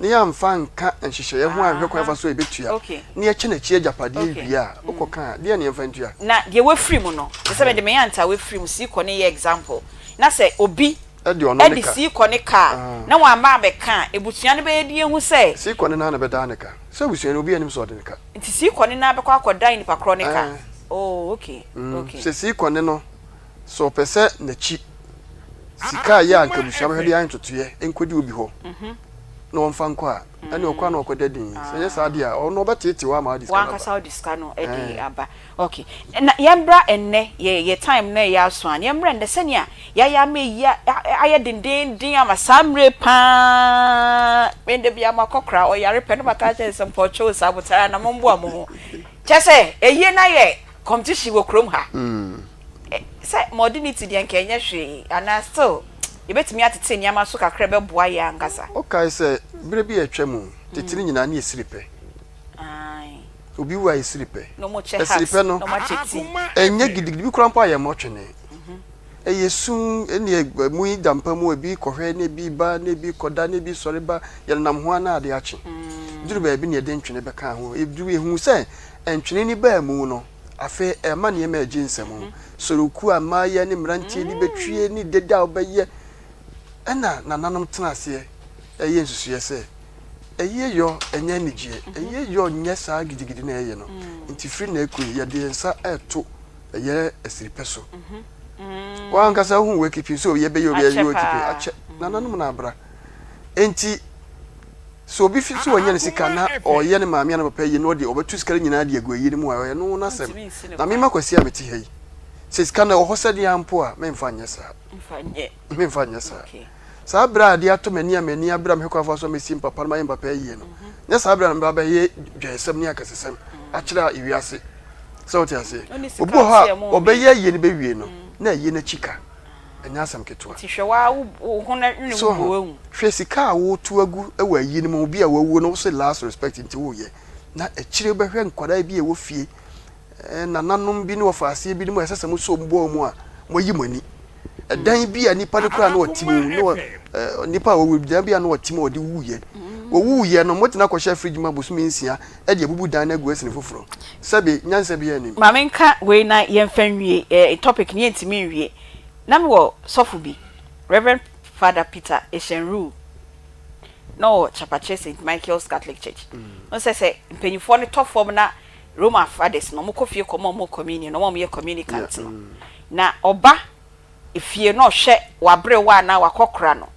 na yɛamfa anka nhyehyɛeɛ ho anhwɛ kwan a yɛfa so a yɛbɛtua na yɛkyɛ n'akyi agyapadeɛ wie a, wokɔka a, deɛn na yɛmfa ntua? Na deɛ wafiri mu no, te sɛ mede me aunt a wafiri mu, Siikɔ no yɛ example, na sɛ obi De ɔno ne de ka. Siikɔ no ka a, na wamma abɛka a, abusua no bɛyɛ de ahu sɛ. Siikɔ no naa na bɛdaa ne ka. Sɛ abusua no, obiara nnim sɛ ɔde ne ka. Nti Siikɔ no naa bɛkɔ akɔdan nipa korɔ no ka? Oh, okay, okay. Sɛ Siikɔ no no, sɛ ɔpɛ sɛ n'akyi sika a ɛyɛ a anka abusua bɛhwɛ de ayɛ ntotoeɛ nkɔdi obi hɔ. na ɔmfa nkɔ a, ɛne ɔkɔ a na ɔkɔda din. Sɛ ɛnyɛ saa deɛ a, ɔno ɔbɛteetee wo ama wode sika no aba. W'ankasa wode sika no de aba. Ok. Na yɛmbra ɛnnɛ, yɛ yɛ time no ɛyɛ aso a, yɛmbra ɛnnɛ sɛnea yɛayɛ ama eyi ayɛ dendeenden ama saa mmerɛ yi pa ara, me da biara makɔ koraa, ɔyare pɛ na maka akyerɛ no sɛ mpɔkyɛw o, saa abotare a na momboa mo ho. Kyerɛ sɛ, ayie no ayɛ competition wɔ kurom ha. Sɛ modernity deɛ nka ɛnyɛ hwee anaa still yɛbɛtumi atete nneɛma so kakra ɛbɛboa yɛn ankasa. Wokae sɛ berɛ bi a atwa mu, tete no nyinaa ne yɛsiri pɛ. Obi wu a yɛsiri pɛ. Ɛsiri pɛ no, ɛnyɛ gidigidi bi koraa mpo a yɛmmɔ twene. Ɛyɛ su ne mu yi da mpa mu, ebi kɔhwɛ na ebi ba na ebi kɔda na ebi sɔre ba, yɛnenam ho ara na ade akye. Duru baabi na yɛde ntwene bɛkaa ho. Ɛduru yɛhuu sɛ ntwene no baa mu no, Afei ɛma nneɛma a ɛgye nsam, soroku a mmayewa ne mmeranteɛ de bɛtwie ne dede a wobɛyɛ. Ɛnna nananom tena aseɛ yɛ nsusuiɛ sɛ, Ayie yɔ nyɛ anigyeɛ, ayie yɔ nyɛ saa gidigidi na ɛyɛ no. Nti firi nnɛ rekɔ yi, yɛde yɛn nsa reto ɛyɛ asiripɛ so. W'ankasa wohu wakeeping sɛ yɛbɛyɛ obi ayɛ wakeeping akyɛ. Nananom na abra. Enti Sɛ obi fi sɛ wanya ne sika na ɔreyɛ ne maame anaa papa ayie na ɔde ɔbɛto sika no nyinaa de agu ayie no mu a, ɛyɛ no n'asɛm. Na me ma Kwasi a mete ha yi, sɛ sika no ɛwɔ hɔ sɛdeɛ ara mpo a, memfa nyɛ saa. Memfa nyɛ saa. Saa berɛ a adeɛ atɔ m'ani a m'ani abere a mehwɛ kwan fa so a mɛsi mpapa na mayɛ mpapa ayie no, nyɛ saa berɛ a na mɛba abɛyɛ dwaesɛm ne akɛsesɛm akyerɛ ewiase. Sɛ wote aseɛ? Obi wɔ hɔ a ɔbɛyɛ ayie no bɛwie no, na ayie no akyi ka. Ɛnyɛ asɛm ketewa. Nti hwɛ waa wo ho na dwene So wo ho? wawu. Hwɛ sika a woreto agu wɔ ayi no mu, obi a wawuo no wose last respect nti woreyɛ, na akyire wobɛhwɛ nkwadaa bi a ɛwɔ fie, nananom bi ne wɔfaaseɛ binom a ɛsɛ sɛ mosɔ wɔn bɔ wɔn a, moayi mo ani. Ɛdan bi a nipa no koraa na ɔte mu, ne wɔ, nipa a wawu, dan bi a na ɔte mu a ɔde wuiɛ. Wɔwuiɛ no, motena kɔhyɛ fridge mu abosome nsia de abubu dan no agu asini foforɔ. Sɛbe, nyansa biara nnim. Ma menka wei na yɛmfa nwie eh, topic no yɛntumi nwie. Na mewɔ sɔfo bi, Rev. Father Peter Eshenruu, na ɔwɔ Chapakyɛ St. Michael's Catholic Church. Wohu sɛ sɛ mpanyinfoɔ no tɔ fam na Roman fathers no wɔkɔ fie kɔma wɔn communion, wɔn a wɔyɛ communicant no, na ɔba fie na ɔhwɛ w'aberewa anaa w'akɔkora no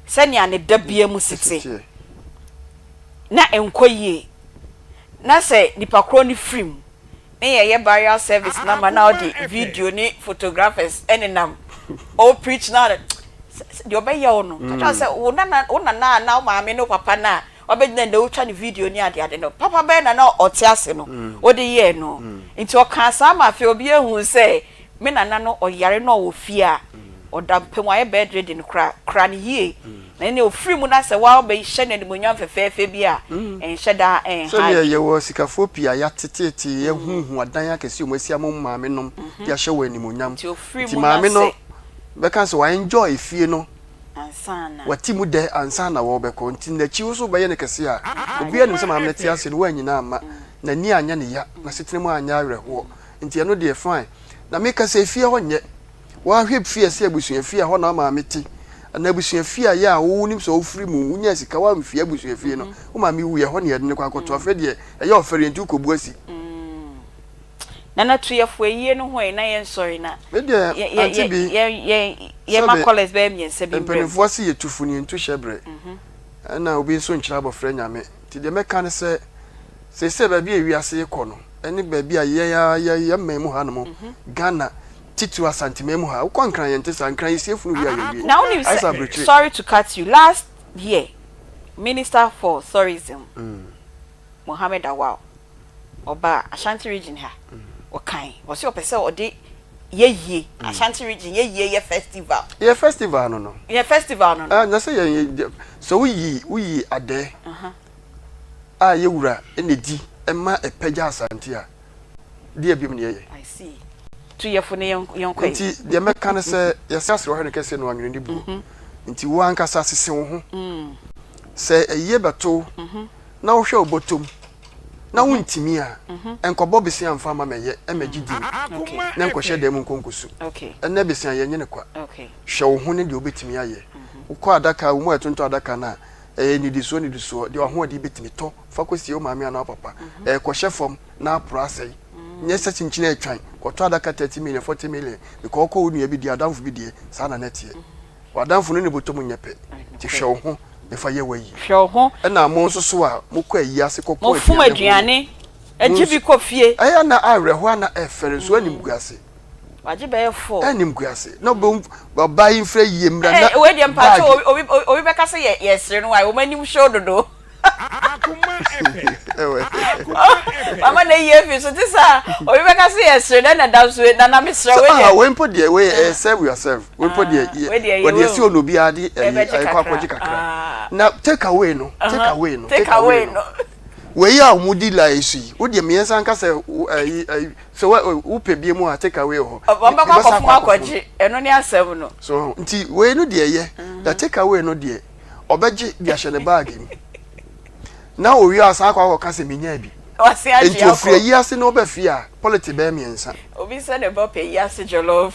sɛnea ne dabea mu si te na ɛnkɔ yie na sɛ nipa korɔ no firi mu ne yɛyɛ burial service no ama na ɔde video ne photographers nenam o preach na ɔde deɛ ɔbɛyɛ wo no ka kyerɛ sɛ wo nana wo nana anaa wo maame ne wo papa no a wabɛgyina ndɛ wotwa ne video ne ade ade no papa bɛyɛ na na ɔte ase no wode yɛɛ no nti ɔkaa saa ma afei obi ehu sɛ Me nana no ɔyare na ɔwɔ fie a, ɔda mpa mu ayɛ bedridden koraa, kora no yie. Na ɛnneɛ ɔfiri mu na sɛ woabɛhyɛ no animuonyam fɛfɛɛfɛ bi a, ɛnhyɛ da nha Sɛdeɛ adwene. yɛwɔ asikafoɔ pii a yɛateteete, yɛahuhu adan akɛseɛ a wɔasi ama wɔn maame nom de ahyɛ wɔn animuonyam. Nti ɔfiri Nti mu na maame no sɛ. bɛka sɛ wa enjoy fie no, Ansa na. wate mu dɛ ansa na wɔrebɛkɔ. Nti n'akyi wo nso wobɛyɛ no kɛseɛ a, obiara nim sɛ maame no te ase no, woannyina amma, n'ani anyɛ no ya, n'asetena mu anyɛ awerɛhoɔ. Nti ɛno deɛ fine. Na meka sɛ efie hɔ nyɛ. Woahwɛ fie a ɛsɛ abusua fie a ɛhɔ na wo maame te anaa abusua fie a yɛ a wonim sɛ wofiri mu wonyaa sika woamfie abusua fie no wo maame wuiɛ ɛhɔ na yɛde no kɔ akɔto afei deɛ ɛyɛ ɔfɛreɛ nti wokɔbu asi. Nana tu yɛ fo ayie no ho ɛ na yɛn sɔre na Me deɛ yɛ auntie yɛ bi yɛ yɛ yɛ ma sɛbe callers bɛyɛ mmiɛnsa bi mbrɛ mu. mpanimfoɔ se yɛtu fo ne yɛntu hyɛbrɛ ɛna obi nso nkyerɛ abɔfra nyame nti deɛ mɛka ne sɛ seesei baabi a wiase rekɔ no ne baabi a yɛn ara yɛ yɛn man mu hanom, Ghana, titiriw Asanteman mu ha. Wokɔ Nkran yɛnte saa. Nkran yɛsie funu wie a yɛawie. Na wonim Ayɛ sɛ sɛ, aburokyire. sorry to cut you, last year Minister for Tourism, Mohammed Awal, ɔbaa Ashanti region ha, ɔkae, ɔse ɔpɛ sɛ ɔde yɛyie, Ashanti region yɛyie yɛ festival. Yɛ festival no no. Yɛ festival no no. Ah, na sɛ yɛn yɛ, sɛ woyi woyi adɛɛ. a yɛ wura na ɛdi ma ɛpɛgya Asante a, deɛ biom na yɛyɛ? I see. Tu yɛfo no yɛnkɔ yi. Nti deɛ mɛka ne sɛ, yɛse asere ɔhwɛ no kɛseɛ na wanwene ne buo. Nti wo ankasa sese wo ho. Sɛ ayie bɛto wo na wohwɛ wo bɔtɔm na wontumi a, nkɔbɔ besea mfa mma mɛyɛ mmɛgye din na nkɔhyɛ dan mu nkɔ nkɔsu. Ɛnnɛ besea yɛnnye no kwa. Hwɛ wo ho ne deɛ wobɛtumi ayɛ. Wokɔ adaka, wo mu a yɛtontɔn adaka no a, Ɛyɛ nnidisoɔ nnidisoɔ, deɛ w'ahoɔden bɛtumi, tɔ fa kɔsie wo maame anaa wo papa. Ɛrekɔhyɛ fam na aporɔ asɛe. Nyɛ sɛ kyinkyin a ɛtwan, kɔtɔ adaka 30 million, 40 million, because wokɔ wo nua bi deɛ, adamfo bi deɛ, saa na na ɛteɛ. W'adamfo no ne bɔtɔ mu nyɛ pɛ. Nti hwɛ wo ho. na fa yɛ w'ayi. Hwɛ wo ho. Ɛna mo nso so a mokɔ ayi ase kɔpɔn Mofom aduane ho aduane, no, gye bi kɔ fie. Ɛyɛ a na awerɛhoɔ a na ɛfɛre nso animguase. Wagye bɛyɛ four. Animguase. Na wobɛhu ɔbaa yi mfrɛ yie mmra na Hey, wei deɛ mpakyɛ bag. obi obi obi bɛka sɛ yɛ yɛsere no why wɔn anim show dodo. Mama na eyi efi so te saa obi bɛka sɛ yɛsere na ɛna da so na na mesrɛ Sɛ wei ah deɛ. wei mpo deɛ wei ɛyɛ serve yourself wei mpo deɛ Ah, wei deɛ wɔde yɛwɔ asi hɔ na obiara de ɛyi ɛbɛgye ɛkɔ kakra. akɔgye kakra Ah, na take away no take uh-huh. away no Take take away away no no. wei a wɔn di la yi so yi wo deɛ mmiɛnsa nka sɛ wo ɛyi ɛyi sɛ wɔ wopɛ bie mu a take away wɔ hɔ Wɔn bɛkɔ yɛbɛsa akɔfom akɔ akɔfom akɔgye ɛno ne asɛm no. so nti wei no deɛ yɛ na take away no deɛ ɔbɛgye de ahyɛ ne baage mu na owie a ɔsan akɔ akɔka sɛ menyaa bi. Wasen agye Enti ofiri akɔ. ayi ase na ɔba fie a, pɔlete bɛyɛ mmiɛnsa. Obi sɛ ne ba pɛ ayi ase jollof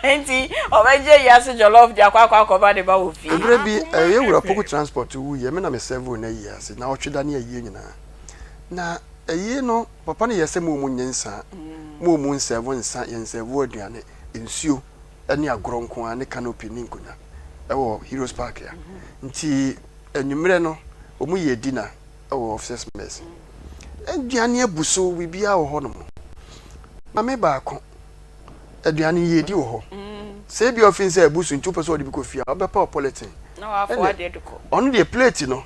nti ɔbɛgye ayi ase jollof de akɔ akɔ akɔma ne ba wɔ fie. Berɛ bi, yɛn wura Poku Transport wuiɛ, me na me sɛvoo no ayi ase, naawɔtwe da ne ayie nyinaa. Na ayie no, papa no yɛɛ sɛ mo mu nnye nsa, mo mu nsɛvo nsa, yɛnsɛvo aduane, nsuo ne agorɔ nko ara ne canopy ne nkonnwa wɔ Heroes Park ha. Nti anwummerɛ no, wɔn yɛɛ dinner wɔ officers mess. Aduane abu so, biribiara wɔ hɔnom. Maame baako, aduane yɛdi wɔ hɔ. Sɛ ebi ɔfin sɛ abu so nti wopɛ sɛ ɔde bi kɔ fie a, ɔbɛpa wo polythene. Ɛnna ɔno deɛ plate no,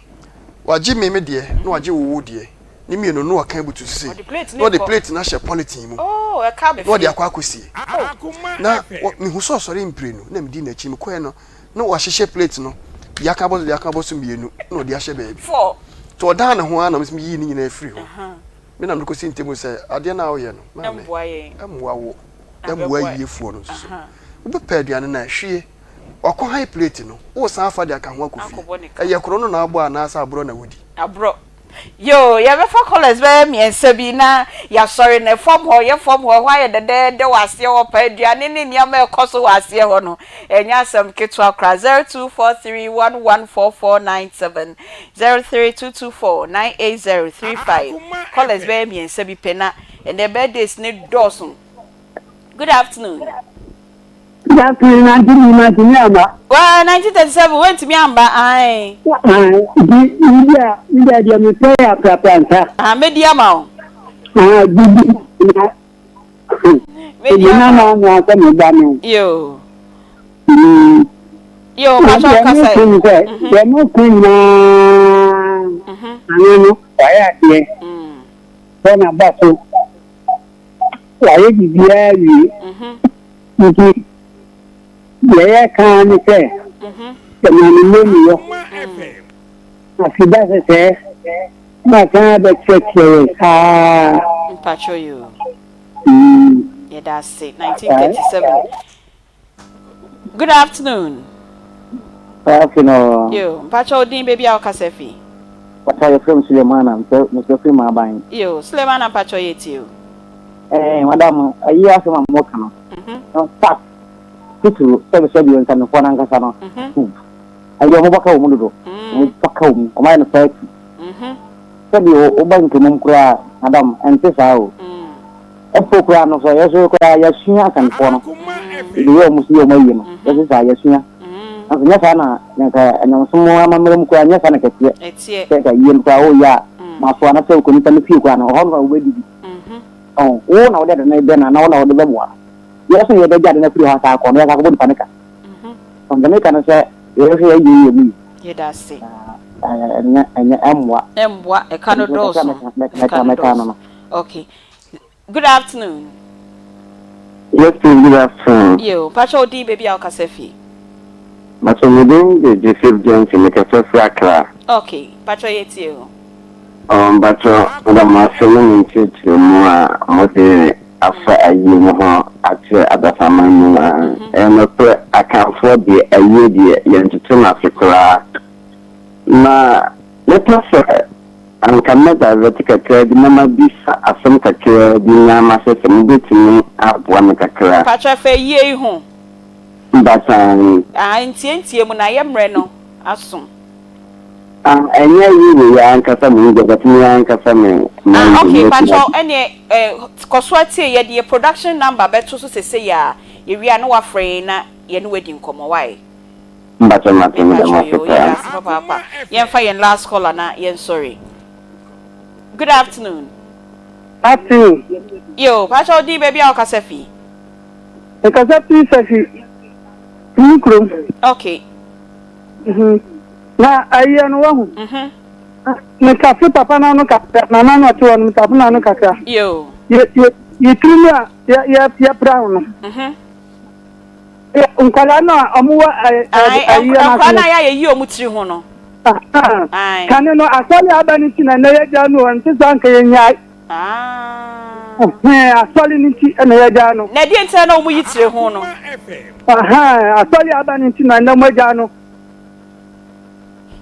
wagye me me deɛ na wagye wo wo deɛ. Ne mmienu no na waka abutu so sei. Na ɔde plate no ahyɛ polythene mu. Na ɔde akɔ akɔsie. Na mehu sɛ ɔsɔre mprenu na medi n'akyi. Mekɔɛ no, na wahyehyɛ plate no deɛ aka abɔ so deɛ aka abɔ so mmienu na ɔde ahyɛ baabi. Nti ɔdan ne ho ara na meyii ne nyinaa firii hɔ. Me na mekɔsi ntam sɛ adeɛ no a woyɛ no, maame, ɛmmoa wo, ɛmmoa ayiefoɔ no nso so. Wobɛpɛ aduane no a, hwie. Wakɔ han plate no, woresan afa de aka ho akɔ fie. Ɛyɛ korɔ no na abɔ anaasɛ aborɔ na wodi? Aborɔ. Yoo, yɛbɛfa callers bɛyɛ mmiɛnsa bi na yɛasɔre na fam hɔ, yɛ fam hɔ, ɛhɔ ayɛ dɛdɛɛdɛ wɔ aseɛ hɔ paa, aduane ne nneɛma a ɛkɔ so wɔ aseɛ hɔ no, ɛnyɛ asɛm ketewa koraa. 0243114497, 0322498035, callers bɛyɛ mmiɛnsa bi pɛ na ɛnnɛ birthdays no dɔɔso. Good afternoon. Good afternoon, Auntie Nima, ntumi amba. Waa, 1937, woantumi amba, ae. Ae, nti, mebi a, mebi a deɛ mepɛ yɛ aprapra nsa. Ah, mɛdi ama wo. Ah, bibi, na, Mɛdi ama wo. Na na sɛ meba no. Yoo. Mm. Yoo, mpakyɛ ɔkasa yi. Sɛ, deɛ meka nyinaa, ano no, wayɛ adeɛ. Sɛ n'aba so. Wayɛ biribiara awie. Nti deɛ yɛka ara ne sɛ yɛma no mmɔnuyɔ. Aseda sɛsɛɛ na asan abɛkyerɛkyerɛ yɛn saa. Mpakyɛw yoo. Yɛda ase. 1937. Good afternoon. Good afternoon. Yo, mpakyɛw wo din baabi a wokasa fi. Mpakyɛw yɛfrɛ me Sulemana, mesrɛ firi Maaban. Yo, Sulemana mpakyɛw yɛ tie o. Eh, madam, ayi asɛm a moka no. Mhm. Fact, titiriw sɛbi sɛbi nsamefoɔ no ankasa no. Mhm. Hmm. Ayi ɔmo bɔka wɔ mu dodo. Mm. Ɔmo bɔka wɔ mu, ɔmo ayɛ no party. Mhm. Sɛbi woba nkemom koraa, madam, ɛnte saa o. Mm. Mpo koraa no, sɛ yɛso koraa yɛasua Akanfoɔ no, deɛ wɔn si wɔn ayie no, yɛse saa yɛasua. Nanso nyɛ saa na nka nyamesom amammerɛ mu koraa nyɛ saa na kɛteɛ. Sɛ nka yie no koraa woyɛ a, maso anasɛ wokɔ nipa no fie koraa no, ɔhɔ no wobɛdidi. Ɔho, wo na wode ade no bɛ no anaa wo na wode bɛboa no. Yɛ so na yɛbɛgye ade no afiri hɔ asan akɔ no, yɛasan akɔbɔ nipa no ka. Ɔho, deɛ meka no sɛ yɛhwɛ yɛayie yɛ mu yi. Yɛda ase. Ɛnyɛ, ɛnyɛ, ɛmmoa. Ɛmmoa, ɛka no dɔɔso. Ɛka no dɔɔso. Okay. Good afternoon. Yes please, good afternoon. Yo, mpakyɛ wo din baabi a wokasa fi. Mpakyɛ me din de Joseph Jensen, me kasa firi Accra. Okay, mpakyɛ yɛ tie o. Oh, mpakyɛ meda mo ase ne mo nkyerɛkyerɛmu a mode afa ayie no ho akyerɛ adasamma nyinaa. Ɛyɛ nokorɛ Akanfoɔ deɛ ayie deɛ yɛntoto no ase koraa. Na mɛpɛ sɛ Anka mɛ divert kakraa bi na mabisa asɛm kakraa bi na mahwɛ sɛ mobɛtumi aboa me kakra. Mpakyɛ fa ayie yi ho. Basaa. Ah ntie ntie mu na yɛ mmerɛ no aso. Ah ɛnyɛ ayi wei ankasa me deɛ but me ankasa me Ah ok mpakyɛw ɛneɛ eh kɔso ara tie yɛde yɛ production number bɛto so sesei a yɛwie a na wafrɛ yɛn na yɛne wo adi nkɔmmɔ wai. Mpakyɛ mate meda mo Mepakyɛ ase yoo paa. yɛda ase papaapa. Yɛnfa yɛn last caller na yɛnsɔre. Good afternoon. Afternoon. Yoo pakyɛ wo din baabi a wokasa fi. Mekasa fi Safi me kurom. Okay. Mhm. Na ayɛ no wahu. Mhm. Metafo papa no ano kakra, nana no ɔte hɔ no metafo no ano kakra. Yoo. Yɛ yɛ yɛ tiri mu a yɛ yɛ yɛpra ho no. Mhm. Nkwadaa no a wɔwɔ ayi no ase no. Nkwadaa no a yɛyi wɔn tiri ho no. Kane no asɔre aba no nti na nnɛ yɛagya no nte saa nka yɛnyae. Asɔre no nti na yɛagya no. Na ɛdeɛ nti na wɔyi tiri ho no? Asɔre aba no nti na nnɛ wɔagya no.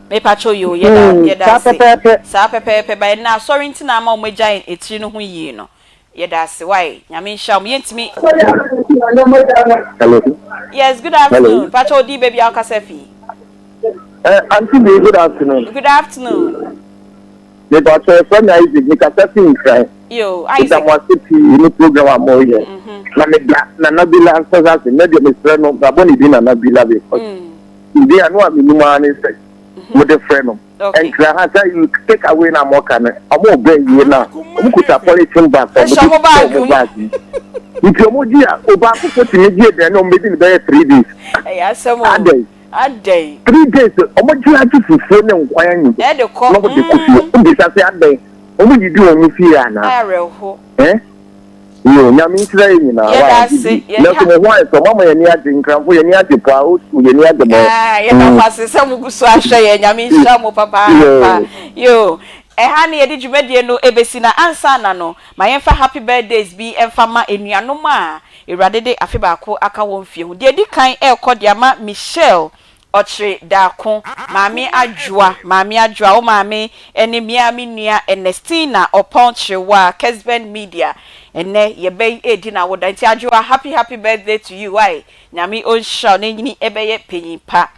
Mepakyɛw yoo, yɛda yɛda ase. Saa pɛpɛɛpɛ, ba ɛnna asɔre nti na ama wɔagya etiri no ho yie no. Yɛda ase wai nyame nhyira mo yɛntumi. Hello. Yes good afternoon pakyɛ odi baabi a wokasa fi. Eh, auntie B, good afternoon. Good afternoon. Me pakyɛ yɛfrɛ me Isaac, me kasa fi Nkran. Yo, Isaac. Meda mo ase pii ne program a moyɛ. Na meda Nana Bila ankasa ase. Nɛ deɛ mesrɛ no, mabɔ ne din Nana Bila because ne din a no a menim ara ne sɛ mode frɛ no. Nkra ha sɛ you take away na mo ka no ɔmo bɛ yie na ɔmo kuta polythene bag ɔmo de hyɛ ɔmo bag mu nti ɔmo gye a obaako fo tumi gye aduane ɔmo bedi no bɛyɛ 3 days. Ɛyɛ asɛm o. Adɛn? Adɛn? 3 days ɔmo gye agye fufuo ne nkwan anyi. Ɛde kɔ. Na ɔmo de kɔ fie. Ɔmo bisa sɛ adɛn? Ɔmo didi wɔn fie anaa? Awerɛho. Eh? Yo, Nyame nhyira yɛ nyinaa. Yɛda Why? ase. Gigi. Nanso mo ho ayɛ fɛ, mo ama yɛn ani agye, Nkranfo yɛn ani agye paa, old school yɛn ani agye mo. Ah, yɛda mo ase sɛ mo gu so ahwɛ yɛn. Nyame nhyira mo papaapa. Yo, ɛha ne yɛde dwumadie no ɛbɛsi na ansa na no, ma yɛmfa happy birthdays bi mfa ma anuanom a Awurade de afe baako aka wɔn mfie ho. Deɛ ɛdi kan ɛrekɔ de ama Michelle Ɔkyere Daako, Maame Adwoa, Maame Adwoa, wo maame ne me ara me nua Ernestina Ɔpɔn Kyerewaa, Kesben Media, ɛnnɛ yɛ ba yi redi n'awoda nti Adwoa happy happy birthday to you wai, Nyame ɔnhyira wo na nyini bɛyɛ panyin pa.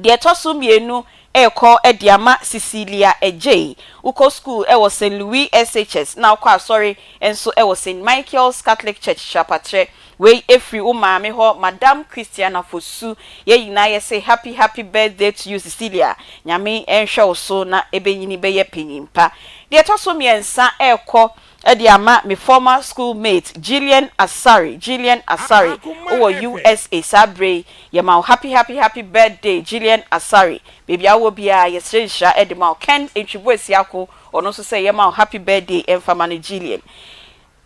Deɛ ɛtɔ so mmienu rekɔ de ama Cecilia Adjei, wokɔ sukuu wɔ St. Louis SHS na wokɔ asɔre nso wɔ St. Michael's Catholic Church Kyerɛpatrɛ, Wei ɛfiri wo maame hɔ Madam Christiana Fosu yɛn nyinaa yɛse happy happy birthday to you Cecilia Nyame nhwɛ wo so na ɛbɛnyini bɛyɛ panyin pa. Deɛ ɛtɔ so mmiɛnsa ɛrekɔ de ama me former school mate Gillian Asare Gillian Asare wowɔ USA saa berɛ yi yɛma wo happy happy happy birthday Gillian Asare baabi a wowɔ biara yɛsrɛ nhyira de ma wo Ken Ntwibu Asiako ɔno nso sɛ yɛma wo happy birthday ɛmfa ma no Gillian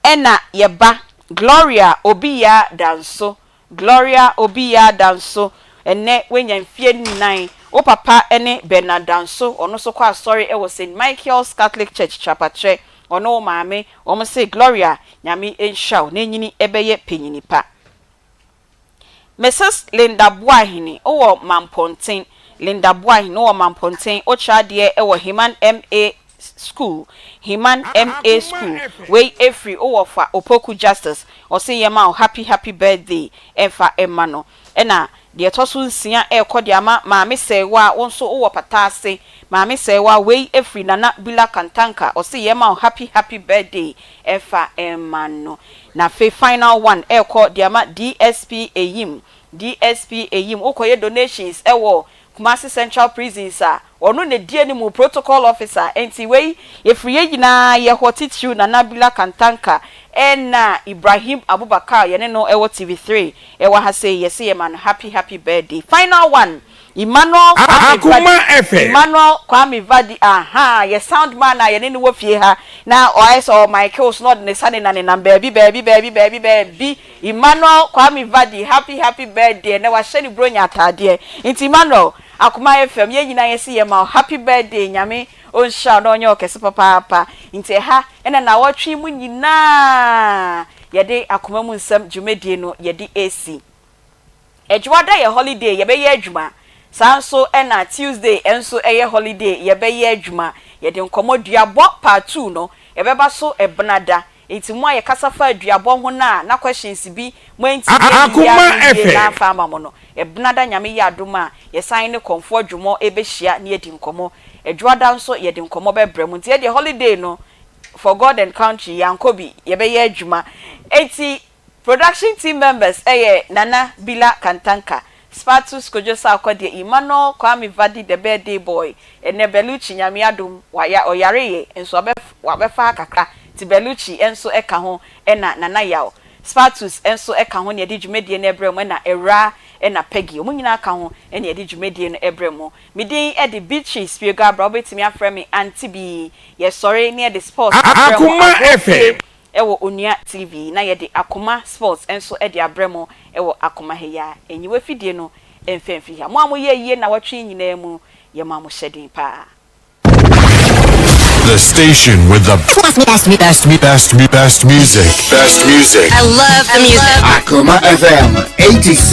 Ɛna yɛ ba Gloria Obiyaa Danso Gloria Obiyaa Danso ɛnnɛ wanya mfeɛ nnan Wo papa ne Bernard Danso ɔno nso kɔ asɔre wɔ Saint Michael's Catholic Church Trapatrɛ Ɔne wo maame wɔn se Gloria Nyame nhyira wo na nyini bɛyɛ panyini pa. Mrs Linda Boahene wowɔ Mampɔnten Linda Boahene wowɔ Mampɔnten wokyerɛ adeɛ wɔ Heman MA School Heman MA School wei ɛfiri wowɔ fa Opoku Justice ɔse yɛma wo happy happy birthday ɛmfa mma no ɛna deɛ ɛtɔ so nsia ɛrekɔ de ama Maame Sɛɛwa wo nso wowɔ Pataase Maame Sɛɛwa wei ɛfiri Nana Bila Kantanka ɔse yɛma wo happy happy birthday ɛmfa mma no. Na afei final one ɛrekɔ de ama DSP Ayim, DSP Ayim wokɔyɛ donations ɛwɔ Kumasi Central Prisons a, ɔno na ɛdi anim, protocol officer, ɛnti wei ɛfiri yɛn nyinaa yɛ hɔ titiriw Nana Bila Kantanka ɛna Ibrahim Abubakar yɛne no ɛwɔ TV three ɛwɔ ha sei yɛse yɛma no happy happy birthday. Final one Emmanuel Kwame Akoma Vadi, FM. Emmanuel Kwame Vadi, ahaa, yɛ sound man a yɛne no wɔ fie ha, na ɔayɛ sɛ ɔɔ mic wo so na ɔde ne nsa nenanenam baabi baabi baabi baabi baabi. Emmanuel Kwame Vadi, happy happy birthday, ɛnnɛ wahyɛ ne Buronya ataadeɛ. Nti Emmanuel, Akoma FM, yɛn nyinaa yɛse yɛma wo happy birthday, Nyame ɔnhyira wo na ɔnyɛ wo kɛse papaapa. Nti ɛha na naawɔtwe yi mu nyinaa yɛde Akoma mu nsɛm dwumadie no yɛde resi. Adwuma da yɛ holiday yɛbɛyɛ adwuma saa nso na Tuesday nso yɛ holiday yɛbɛyɛ adwuma yɛde nkɔmmɔ duabɔ part two no ɛbɛba so ɛbenada nti mo a yɛkasa faa duabɔ ho no a na questions bi mo antumi anyiyi Akoma ano yie na FM. amfa ama mo no ɛbenada Nyame yɛ adom a yɛsan ne Kɔmfoɔ Dwomɔ ɛbɛhyia na yɛadi nkɔmmɔ Adwuada nso yɛde nkɔmmɔ bɛbrɛ mo nti yɛdeɛ holiday no for God and country yɛankɔ bi yɛbɛyɛ adwuma nti Production team members yɛ Nana Bila Kantanka, Spatus Kojo Sarkodie, Emmanuel Kwame Vadi the birthday boy, ɛnɛ Bellucci Nyame adom waya ɔyareeɛ nso wabɛ wabɛfa ha kakra nti Bellucci nso ka ho ɛna Nana Yaw Spatus nso ka ho na yɛde dwumadie no ɛbrɛ mo ɛna Awuraa ɛna Peggy wɔn nyinaa ka ho ɛna yɛde dwumadie no ɛbrɛ mo. Me din de Beatrice Piegabra wobɛtumi afrɛ me Auntie Bee. Yɛsɔre na yɛde sports abrɛ mo Akoma agorɔ fie FM. wɔ Onua TV na yɛde Akoma Sports nso de abrɛ mo wɔ Akoma ha yi ara. Nyi w'afidie no mfa mfiri ha. Mo a moyɛɛ yie nnawɔtwe yi nyinaa mu, yɛma mo hyɛden paa. The station with the best, best, best, best, best music. Best music. I love the music. Akoma FM 86.